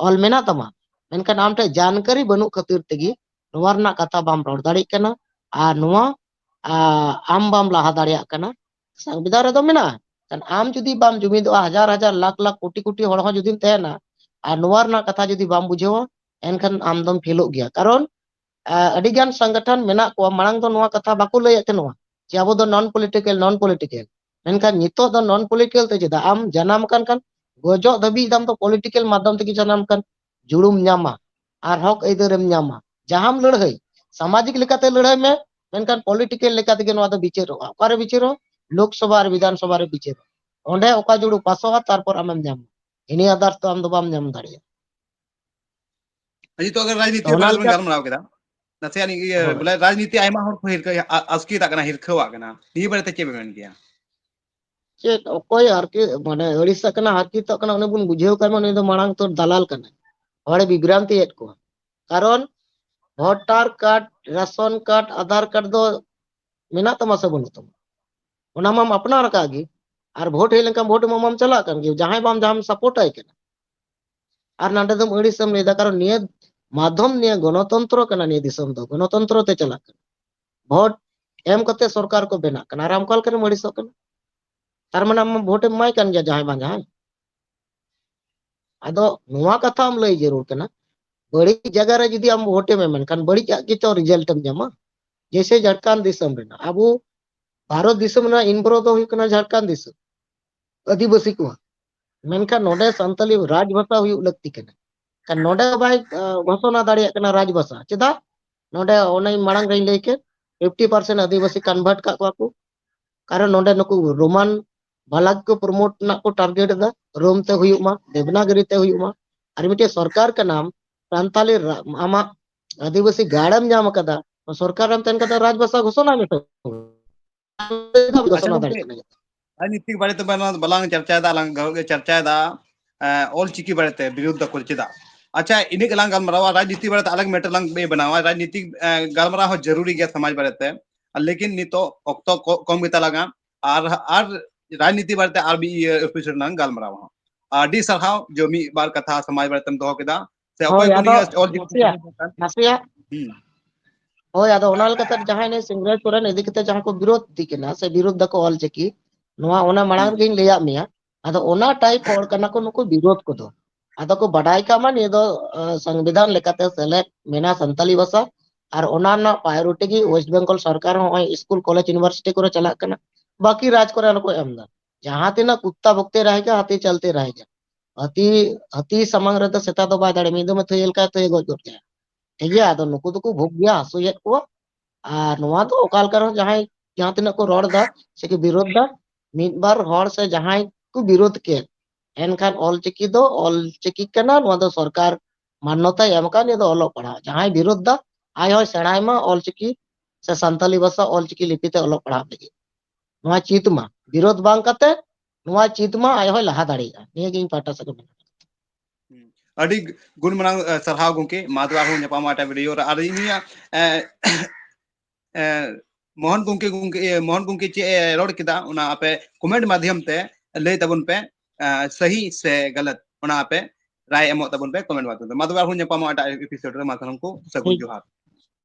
ᱚᱞ ᱢᱮᱱᱟᱜ ᱛᱟᱢᱟ, ᱢᱮᱱᱠᱷᱟᱱ ᱟᱢ ᱴᱷᱮᱱ ᱡᱟᱱᱠᱟᱨᱤ ᱵᱟᱹᱱᱩᱜ ᱠᱷᱟᱹᱛᱤᱨ ᱛᱮᱜᱮ ᱱᱚᱣᱟ ᱨᱮᱱᱟᱜ ᱠᱟᱛᱷᱟ ᱵᱟᱢ ᱨᱚᱲ ᱫᱟᱲᱮᱭᱟᱜ ᱠᱟᱱᱟ᱾ ᱟᱨ ᱱᱚᱣᱟ, ᱟ, ᱟᱢ ᱵᱟᱢ ᱞᱟᱦᱟ ᱫᱟᱲᱮᱭᱟᱜ ᱠᱟᱱᱟ᱾ ᱥᱚᱝᱵᱤᱫᱷᱟᱱ ᱨᱮᱫᱚ ᱢᱮᱱᱟᱜᱼᱟ, ᱠᱷᱟᱱ ᱟᱢ ᱡᱩᱫᱤ ᱵᱟᱢ ᱡᱩᱢᱤᱫᱚᱜᱼᱟ, ᱦᱟᱡᱟᱨ ᱦᱟᱡᱟᱨ, ᱞᱟᱠᱷ ᱞᱟᱠᱷ, ᱠᱳᱴᱤ ᱠᱳᱴᱤ ᱦᱚᱲ ᱦᱚᱸ ᱡᱩᱫᱤᱢ ᱛᱟᱦᱮᱱᱟ ᱟᱨ ᱱᱚᱣᱟ ᱨᱮᱱᱟᱜ ᱠᱟᱛᱷᱟ ᱡᱩᱫᱤ ᱵᱟᱢ ᱵᱩᱡᱷᱟᱹᱣᱟ, ᱮᱱᱠᱷᱟᱱ ᱟᱢ ᱫᱚᱢ ᱯᱷᱮᱞᱚᱜ ᱜᱮᱭᱟ᱾ ᱠᱟᱨᱚᱱ ᱟ, ᱟᱹᱰᱤ ᱜᱟᱱ ᱥᱚᱝᱜᱚᱴᱷᱚᱱ ᱢᱮᱱᱟᱜ ᱠᱚᱣᱟ, ᱢᱟᱲᱟᱝ ᱫᱚ ᱱᱚᱣᱟ ᱠᱟᱛᱷᱟ ᱵᱟᱠᱚ ᱞᱟᱹᱭᱮᱫ ᱛᱟᱦᱮᱱᱟ ᱡᱮ ᱟᱵᱚ ᱫᱚ non political, non political᱾ ᱢᱮᱱᱠᱷᱟᱱ ᱱᱤᱛᱚᱜ ᱫᱚ non political ᱛᱮ ᱪᱮᱫᱟᱜ? ᱟᱢ ᱡᱟᱱᱟᱢ ᱟᱠᱟᱱ ᱠᱷᱟᱱ ᱜᱚᱡᱚᱜ ᱫᱷᱟᱹᱵᱤᱡ ᱫᱚ ᱟᱢ ᱫᱚ political ᱢᱟᱫᱽᱫᱷᱚᱢ ᱛᱮᱜᱮ ᱡᱟᱱᱟᱢ ᱟᱠᱟᱱ, ᱡᱩᱲᱩᱢ ᱧᱟᱢᱟ ᱟᱨ ᱦᱚᱠ ᱟᱹᱭᱫᱟᱹᱨᱮᱢ ᱧᱟᱢᱟ᱾ ᱡᱟᱦᱟᱸᱢ ᱞᱟᱹᱲᱦᱟᱹᱭ, ᱥᱟᱢᱟᱡᱤᱠ ᱞᱮᱠᱟᱛᱮ ᱞᱟᱹᱲᱦᱟᱹᱭ ᱢᱮ, ᱢᱮᱱᱠᱷᱟᱱ political ᱞᱮᱠᱟ ᱛᱮᱜᱮ ᱱᱚᱣᱟ ᱫᱚ ᱵᱤᱪᱟᱹᱨᱚᱜᱼᱟ᱾ ᱚᱠᱟᱨᱮ ᱵᱤᱪᱟᱹᱨᱚᱜᱼᱟ? ᱞᱳᱠᱥᱚᱵᱷᱟ ᱟᱨ ᱵᱤᱫᱷᱟᱱ ᱥᱚᱵᱷᱟ ᱨᱮ ᱵᱤᱪᱟᱹᱨᱚᱜᱼᱟ᱾ ᱚᱸᱰᱮ ᱚᱠᱟ ᱡᱩᱲᱩ ᱯᱟᱥᱚᱜᱼᱟ, ᱛᱟᱨᱯᱚᱨ ᱟᱢᱮᱢ ᱧᱟᱢᱟ᱾ ᱤᱱᱟᱹ others ᱫᱚ ᱟᱢ ᱫᱚ ᱵᱟᱢ ᱧᱟᱢ ᱫᱟᱲᱮᱭᱟᱜᱼᱟ᱾ ᱱᱤᱛᱚᱜ ᱟᱜᱟᱨ ᱨᱟᱡᱽᱱᱤᱛᱤ ᱛᱚ ᱚᱱᱟ ᱵᱟᱨᱮ ᱛᱮᱵᱚᱱ ᱞᱮᱠᱟ ᱜᱟᱞᱢᱟᱨᱟᱣ ᱠᱮᱫᱟ, ᱱᱟᱥᱮᱭᱟᱜ ᱤᱭᱟᱹ ᱦᱳᱭ᱾ ᱵᱚᱞᱮ ᱨᱟᱡᱽᱱᱤᱛᱤ ᱟᱭᱢᱟ ᱦᱚᱲ ᱠᱚ ᱦᱤᱨᱠᱟᱹ ᱟ- ᱟᱥᱠᱮᱛᱟᱜ ᱠᱟᱱᱟ, ᱦᱤᱨᱠᱷᱟᱹᱣᱟᱜ ᱠᱟᱱᱟ᱾ ᱱᱤᱭᱟᱹ ᱵᱟᱨᱮᱛᱮ ᱪᱮᱫ ᱵᱮᱱ ᱢᱮᱱ ᱜᱮᱭᱟ? ᱪᱮᱫ ᱚᱠᱚᱭ ᱟᱨᱠᱤ ᱢᱟᱱᱮ ᱟᱹᱲᱤᱥᱟᱜ ᱠᱟᱱᱟ, ᱦᱟᱨᱠᱮᱛᱚᱜ ᱠᱟᱱᱟ, ᱩᱱᱤ ᱵᱚᱱ ᱵᱩᱡᱷᱟᱹᱣ ᱠᱟᱭ ᱢᱟ ᱩᱱᱤ ᱫᱚ ᱢᱟᱲᱟᱝ ᱩᱛᱟᱹᱨ ᱫᱟᱞᱟᱞ ᱠᱟᱱᱟᱭ, ᱦᱚᱲᱮ ᱵᱤᱵᱷᱨᱟᱱᱛᱤᱭᱮᱫ ᱠᱚᱣᱟ᱾ ᱠᱟᱨᱚᱱ voter card, ration card, Aadhaar card ᱫᱚ ᱢᱮᱱᱟᱜ ᱛᱟᱢᱟ ᱥᱮ ᱵᱟᱹᱱᱩᱜ ᱛᱟᱢᱟ, ᱚᱱᱟ ᱢᱟᱢ ᱟᱯᱱᱟᱨ ᱟᱠᱟᱫ ᱜᱮ᱾ ᱟᱨ ᱵᱷᱳᱴ ᱦᱮᱡ ᱞᱮᱱᱠᱷᱟᱱ ᱵᱷᱳᱴ ᱮᱢ ᱢᱟᱢ ᱪᱟᱞᱟᱜ ᱠᱟᱱ ᱜᱮ, ᱡᱟᱦᱟᱸᱭ ᱵᱟᱢ ᱡᱟᱦᱟᱸᱢ ᱥᱟᱯᱳᱨᱴ ᱟᱭ ᱠᱟᱱᱟ᱾ ᱟᱨ ᱱᱚᱰᱮ ᱫᱚᱢ ᱟᱹᱲᱤᱥᱮᱢ ᱞᱟᱹᱭᱫᱟ, ᱠᱟᱨᱚᱱ ᱱᱤᱭᱟᱹ ᱢᱟᱫᱷᱚᱢ, ᱱᱤᱭᱟᱹ ᱜᱚᱱᱚᱛᱚᱱᱛᱨᱚ ᱠᱟᱱᱟ ᱱᱤᱭᱟᱹ ᱫᱤᱥᱚᱢ ᱫᱚ, ᱜᱚᱱᱚᱛᱚᱱᱛᱨᱚ ᱛᱮ ᱪᱟᱞᱟᱜ ᱠᱟᱱᱟ᱾ ᱵᱷᱳᱴ ᱮᱢ ᱠᱟᱛᱮ ᱥᱚᱨᱠᱟᱨ ᱠᱚ ᱵᱮᱱᱟᱜ ᱠᱟᱱᱟ, ᱟᱨ ᱟᱢ ᱚᱠᱟ ᱞᱮᱠᱟᱨᱮᱢ ᱟᱹᱲᱤᱥᱚᱜ ᱠᱟᱱᱟ? ᱛᱟᱨ ᱢᱟᱱᱮ ᱟᱢ ᱵᱷᱳᱴ ᱮᱢ ᱮᱢᱟᱭ ᱠᱟᱱ ᱜᱮᱭᱟ ᱡᱟᱦᱟᱸᱭ ᱵᱟᱝ ᱡᱟᱦᱟᱸᱭ᱾ ᱟᱫᱚ ᱱᱚᱣᱟ ᱠᱟᱛᱷᱟ ᱟᱢ ᱞᱟᱹᱭ ᱡᱟᱹᱨᱩᱲ ᱠᱟᱱᱟ, ᱵᱟᱹᱲᱤᱡ ᱡᱟᱭᱜᱟ ᱨᱮ ᱡᱩᱫᱤ ᱟᱢ ᱵᱷᱳᱴ ᱮᱢ ᱮᱢ ᱮᱱᱠᱷᱟᱱ ᱵᱟᱹᱲᱤᱡᱟᱜ ᱜᱮᱛᱚ ᱨᱤᱡᱟᱞᱴ ᱮᱢ ᱧᱟᱢᱟ᱾ ᱡᱮᱭᱥᱮ ᱡᱷᱟᱲᱠᱷᱚᱸᱰ ᱫᱤᱥᱚᱢ ᱨᱮᱱᱟᱜ, ᱟᱵᱚ ᱵᱷᱟᱨᱚᱛ ᱫᱤᱥᱚᱢ ᱨᱮᱱᱟᱜ ᱤᱱᱵᱨᱳ ᱫᱚ ᱦᱩᱭᱩᱜ ᱠᱟᱱᱟ ᱡᱷᱟᱲᱠᱷᱚᱸᱰ ᱫᱤᱥᱚᱢ, ᱟᱹᱫᱤᱵᱟᱹᱥᱤ ᱠᱚᱣᱟᱜ᱾ ᱢᱮᱱᱠᱷᱟᱱ ᱱᱚᱰᱮ ᱥᱟᱱᱛᱟᱞᱤ ᱨᱟᱡᱽ ᱵᱷᱟᱥᱟ ᱦᱩᱭᱩᱜ ᱞᱟᱹᱠᱛᱤ ᱠᱟᱱᱟ᱾ ᱠᱷᱟᱱ ᱱᱚᱰᱮ ᱵᱟᱭ, ᱟ, ᱜᱷᱳᱥᱚᱱᱟ ᱫᱟᱲᱮᱭᱟᱜ ᱠᱟᱱᱟ ᱨᱟᱡᱽ ᱵᱷᱟᱥᱟ᱾ ᱪᱮᱫᱟᱜ? ᱱᱚᱰᱮ ᱚᱱᱮ ᱢᱟᱲᱟᱝ ᱨᱮᱧ ᱞᱟᱹᱭ ᱠᱮᱫ, ᱯᱷᱤᱯᱴᱤ ᱯᱟᱨᱥᱮᱱᱴ ᱟᱹᱫᱤᱵᱟᱹᱥᱤ ᱠᱚᱱᱵᱷᱟᱨᱴ ᱠᱟᱜ ᱠᱚᱣᱟ ᱠᱚ᱾ ᱠᱟᱨᱚᱱ ᱱᱚᱰᱮ ᱱᱩᱠᱩ ᱨᱳᱢᱟᱱ ᱵᱟᱞᱟᱠ ᱠᱚ ᱯᱨᱚᱢᱳᱴ ᱨᱮᱱᱟᱜ ᱠᱚ ᱴᱟᱨᱜᱮᱴ ᱮᱫᱟ, ᱨᱳᱢ ᱛᱮ ᱦᱩᱭᱩᱜ ᱢᱟ, ᱫᱮᱵᱽᱱᱟᱜᱚᱨᱤ ᱛᱮ ᱦᱩᱭᱩᱜ ᱢᱟ᱾ ᱟᱨ ᱢᱤᱫᱴᱮᱡ ᱥᱚᱨᱠᱟᱨ ᱠᱟᱱᱟᱢ, ᱥᱟᱱᱛᱟᱞᱤ ᱨᱟ-, ᱟᱢᱟᱜ ᱟᱹᱫᱤᱵᱟᱹᱥᱤ ᱜᱟᱲᱮᱢ ᱧᱟᱢ ᱟᱠᱟᱫᱟ, ᱥᱚᱨᱠᱟᱨ ᱨᱮᱢ ᱛᱟᱦᱮᱱ ᱠᱷᱟᱱ ᱫᱚ ᱨᱟᱡᱽ ᱵᱷᱟᱥᱟ ᱜᱷᱳᱥᱚᱱᱟ ᱢᱮ ᱛᱚ᱾ ᱟᱪᱪᱷᱟ ᱜᱷᱳᱥᱚᱱᱟ ᱜᱚᱢᱠᱮ, ᱫᱟᱲᱮᱭᱟᱜ ᱠᱟᱱᱟ᱾ ᱨᱟᱡᱽᱱᱤᱛᱤ ᱵᱟᱨᱮᱛᱮ ᱵᱟᱞᱟᱝ, ᱵᱟᱞᱟᱝ ᱪᱟᱨᱪᱟᱭᱮᱫᱟ, ᱟᱞᱟᱝ ᱜᱟᱞᱚᱪ ᱜᱮ ᱪᱟᱨᱪᱟᱭᱮᱫᱟ, ᱮ, ᱚᱞ ᱪᱤᱠᱤ ᱵᱟᱨᱮᱛᱮ ᱵᱤᱨᱳᱫᱷ ᱫᱟᱠᱚ ᱪᱮᱫᱟᱜ? ᱟᱪᱪᱷᱟ, ᱤᱱᱟᱹ ᱜᱮᱞᱟᱝ ᱜᱟᱞᱢᱟᱨᱟᱣᱟ, ᱨᱟᱡᱽᱱᱤᱛᱤ ᱵᱟᱨᱮᱛᱮ ᱟᱞᱟᱜᱽ ᱢᱮᱴᱟᱨ ᱞᱟᱝ ᱵᱮ-, ᱵᱮᱱᱟᱣᱟ᱾ ᱨᱟᱡᱽᱱᱤᱛᱤ, ᱮ, ᱜᱟᱞᱢᱟᱨᱟᱣ ᱦᱚᱸ ᱡᱟᱹᱨᱩᱨᱤ ᱜᱮᱭᱟ ᱥᱚᱢᱟᱡᱽ ᱵᱟᱨᱮᱛᱮ, ᱟᱨ ᱞᱮᱠᱤᱱ ᱱᱤᱛᱚᱜ ᱚᱠᱛᱚ ᱠᱚ-, ᱠᱚᱢ ᱜᱮᱛᱟ ᱞᱟᱝᱟ, ᱟᱨ, ᱟᱨ ᱨᱟᱡᱽᱱᱤᱛᱤ ᱵᱟᱨᱮᱛᱮ ᱟᱨ ᱢᱤᱫ ᱤᱭᱟᱹ ᱮᱯᱤᱥᱳᱰ ᱞᱟᱝ ᱜᱟᱞᱢᱟᱨᱟᱣᱟ᱾ ᱟᱹᱰᱤ ᱥᱟᱨᱦᱟᱣ ᱡᱮ ᱢᱤᱫ ᱵᱟᱨ ᱠᱟᱛᱷᱟ ᱥᱚᱢᱟᱡᱽ ᱵᱟᱨᱮᱛᱮᱢ ᱫᱚᱦᱚ ᱠᱮᱫᱟ, ᱥᱮ ᱚᱠᱚᱭ ᱦᱳᱭ, ᱠᱚ ᱟᱫᱚ ᱱᱤᱭᱟᱹ ᱚᱞ ᱪᱤᱠᱤ ᱱᱟᱥᱮᱭᱟᱜ, ᱱᱟᱥᱮᱭᱟᱜ ᱦᱩᱸ᱾ ᱦᱳᱭ, ᱟᱫᱚ ᱚᱱᱟ ᱞᱮᱠᱟᱛᱮ ᱡᱟᱦᱟᱸᱭ ᱱᱩᱭ ᱥᱤᱝᱨᱟᱹᱭ ᱥᱚᱨᱮᱱ ᱤᱫᱤ ᱠᱟᱛᱮ ᱡᱟᱦᱟᱸ ᱠᱚ ᱵᱤᱨᱳᱫᱷ ᱤᱫᱤ ᱠᱟᱱᱟ ᱥᱮ ᱵᱤᱨᱳᱫᱷ ᱫᱟᱠᱚ ᱚᱞ ᱪᱤᱠᱤ, ᱱᱚᱣᱟ ᱚᱱᱟ ᱢᱟᱲᱟᱝ ᱦᱩᱸ᱾ ᱨᱮᱜᱤᱧ ᱞᱟᱹᱭᱟᱫ ᱢᱮᱭᱟ᱾ ᱟᱫᱚ ᱚᱱᱟ ᱴᱟᱭᱤᱯ ᱦᱚᱲ ᱠᱟᱱᱟ ᱠᱚ ᱱᱩᱠᱩ ᱵᱤᱨᱳᱫᱷ ᱠᱚᱫᱚ᱾ ᱟᱫᱚ ᱠᱚ ᱵᱟᱰᱟᱭ ᱠᱟᱜ ᱢᱟ ᱱᱤᱭᱟᱹ ᱫᱚ, ᱟ, ᱥᱚᱝᱵᱤᱫᱷᱟᱱ ᱞᱮᱠᱟᱛᱮ ᱥᱮᱞᱮᱫ ᱢᱮᱱᱟᱜᱼᱟ ᱥᱟᱱᱛᱟᱞᱤ ᱵᱷᱟᱥᱟ, ᱟᱨ ᱚᱱᱟ ᱨᱮᱱᱟᱜ ᱯᱨᱟᱭᱳᱨᱤᱴᱤ ᱜᱮ ᱳᱭᱮᱥᱴ ᱵᱮᱝᱜᱚᱞ ᱥᱚᱨᱠᱟᱨ ᱦᱚᱸ ᱱᱚᱜᱼᱚᱭ ᱥᱠᱩᱞ, ᱠᱚᱞᱮᱡᱽ, ᱤᱭᱩᱱᱤᱵᱷᱟᱨᱥᱤᱴᱤ ᱠᱚᱨᱮ ᱪᱟᱞᱟᱜ ᱠᱟᱱᱟ, ᱵᱟᱹᱠᱤ ᱨᱟᱡᱽ ᱠᱚᱨᱮ ᱟᱞᱚ ᱠᱚ ᱮᱢ ᱮᱫᱟ᱾ ᱡᱟᱦᱟᱸ ᱛᱤᱱᱟᱹᱜ ᱠᱩᱛᱛᱟ ᱵᱷᱚᱠᱛᱮ ᱨᱟᱦᱮᱜᱟ, ᱦᱟᱛᱤ ᱪᱟᱞᱛᱮ ᱨᱟᱦᱮᱜᱟ᱾ ᱦᱟᱹᱛᱤ, ᱦᱟᱹᱛᱤ ᱥᱟᱢᱟᱝ ᱨᱮᱫᱚ ᱥᱮᱛᱟ ᱫᱚ ᱵᱟᱭ ᱫᱟᱲᱮᱭᱟᱜᱼᱟ, ᱢᱤᱫ ᱫᱚᱢᱮ ᱛᱷᱟᱹᱭᱟᱹ ᱞᱮᱠᱟᱭ ᱛᱷᱟᱹᱭᱟᱹ ᱜᱚᱡ ᱜᱚᱫ ᱠᱟᱭᱟ᱾ ᱴᱷᱤᱠ ᱜᱮᱭᱟ, ᱟᱫᱚ ᱱᱩᱠᱩ ᱫᱚᱠᱚ ᱵᱷᱳᱜᱽ ᱜᱮᱭᱟ, ᱦᱟᱹᱥᱩᱭᱮᱫ ᱠᱚᱣᱟ᱾ ᱟᱨ ᱱᱚᱣᱟ ᱫᱚ ᱚᱠᱟ ᱞᱮᱠᱟ ᱨᱮᱦᱚᱸ ᱡᱟᱦᱟᱸᱭ ᱡᱟᱦᱟᱸ ᱛᱤᱱᱟᱹᱜ ᱠᱚ ᱨᱚᱲ ᱮᱫᱟ ᱥᱮ ᱠᱚ ᱵᱤᱨᱳᱫᱷ ᱮᱫᱟ, ᱢᱤᱫ ᱵᱟᱨ ᱦᱚᱲ ᱥᱮ ᱡᱟᱦᱟᱸᱭ ᱠᱚ ᱵᱤᱨᱳᱫᱷ ᱠᱮᱫ, ᱮᱱᱠᱷᱟᱱ ᱚᱞ ᱪᱤᱠᱤ ᱫᱚ ᱚᱞ ᱪᱤᱠᱤ ᱠᱟᱱᱟ, ᱱᱚᱣᱟ ᱫᱚ ᱥᱚᱨᱠᱟᱨ ᱢᱟᱱᱱᱚᱛᱟᱭ ᱮᱢ ᱟᱠᱟᱫ, ᱱᱤᱭᱟᱹ ᱫᱚ ᱚᱞᱚᱜ ᱯᱟᱲᱦᱟᱜ᱾ ᱡᱟᱦᱟᱸᱭ ᱵᱤᱨᱳᱫᱷ ᱮᱫᱟ, ᱟᱡ ᱦᱚᱸᱭ ᱥᱮᱬᱟᱭ ᱢᱟ ᱚᱞᱪᱤᱠᱤ ᱥᱮ ᱥᱟᱱᱛᱟᱞᱤ ᱵᱷᱟᱥᱟ ᱚᱞᱪᱤᱠᱤ ᱞᱤᱯᱤ ᱛᱮ ᱚᱞᱚᱜ ᱯᱟᱲᱦᱟᱜ ᱞᱟᱹᱜᱤᱫ᱾ ᱱᱚᱣᱟ ᱪᱮᱫ ᱢᱟ, ᱵᱤᱨᱳᱫᱷ ᱵᱟᱝ ᱠᱟᱛᱮ ᱱᱚᱣᱟ ᱪᱮᱫ ᱢᱟ, ᱟᱡ ᱦᱚᱸᱭ ᱞᱟᱦᱟ ᱫᱟᱲᱮᱭᱟᱜᱼᱟ᱾ ᱱᱤᱭᱟᱹ ᱜᱮ ᱤᱧ ᱯᱟᱦᱴᱟ ᱥᱮᱫ ᱠᱷᱚᱱ ᱢᱮᱱᱟᱜᱼᱟ᱾ ᱦᱩᱸ᱾ ᱟᱹᱰᱤ ᱜᱩᱱ ᱢᱟᱱᱟᱣ, ᱮ, ᱥᱟᱨᱦᱟᱣ ᱜᱚᱝᱠᱮ᱾ ᱢᱟ ᱛᱚᱵᱮ ᱟᱨᱦᱚᱸ ᱧᱟᱯᱟᱢᱟ ᱮᱴᱟᱜ video ᱨᱮ᱾ ᱟᱨ ᱤᱧᱟᱹᱜ, ᱮ, ᱮ, ᱢᱳᱦᱚᱱ ᱜᱚᱝᱠᱮ, ᱜᱚᱝᱠᱮ, ᱮ, ᱢᱳᱦᱚᱱ ᱜᱚᱝᱠᱮ ᱪᱮᱫ ᱮ ᱨᱚᱲ ᱠᱮᱫᱟ, ᱚᱱᱟ ᱟᱯᱮ comment ᱢᱟᱫᱷᱭᱚᱢ ᱛᱮ ᱞᱟᱹᱭ ᱛᱟᱵᱚᱱ ᱯᱮ, ᱮ, ᱥᱟᱹᱦᱤ ᱥᱮ ᱜᱟᱞᱟᱛ, ᱚᱱᱟ ᱟᱯᱮ ᱨᱟᱭ ᱮᱢᱚᱜ ᱛᱟᱵᱚᱱ ᱯᱮ comment ᱢᱟᱫᱷᱭᱚᱢ ᱛᱮ᱾ ᱢᱟ ᱛᱚᱵᱮ ᱟᱨᱦᱚᱸ ᱧᱟᱯᱟᱢᱟ ᱮᱴᱟᱜ episode ᱨᱮ᱾ ᱢᱟ ᱥᱟᱱᱟᱢ ᱠᱚ ᱥᱟᱹᱜᱩᱱ ᱴᱷᱤᱠ᱾ ᱡᱚᱦᱟᱨ᱾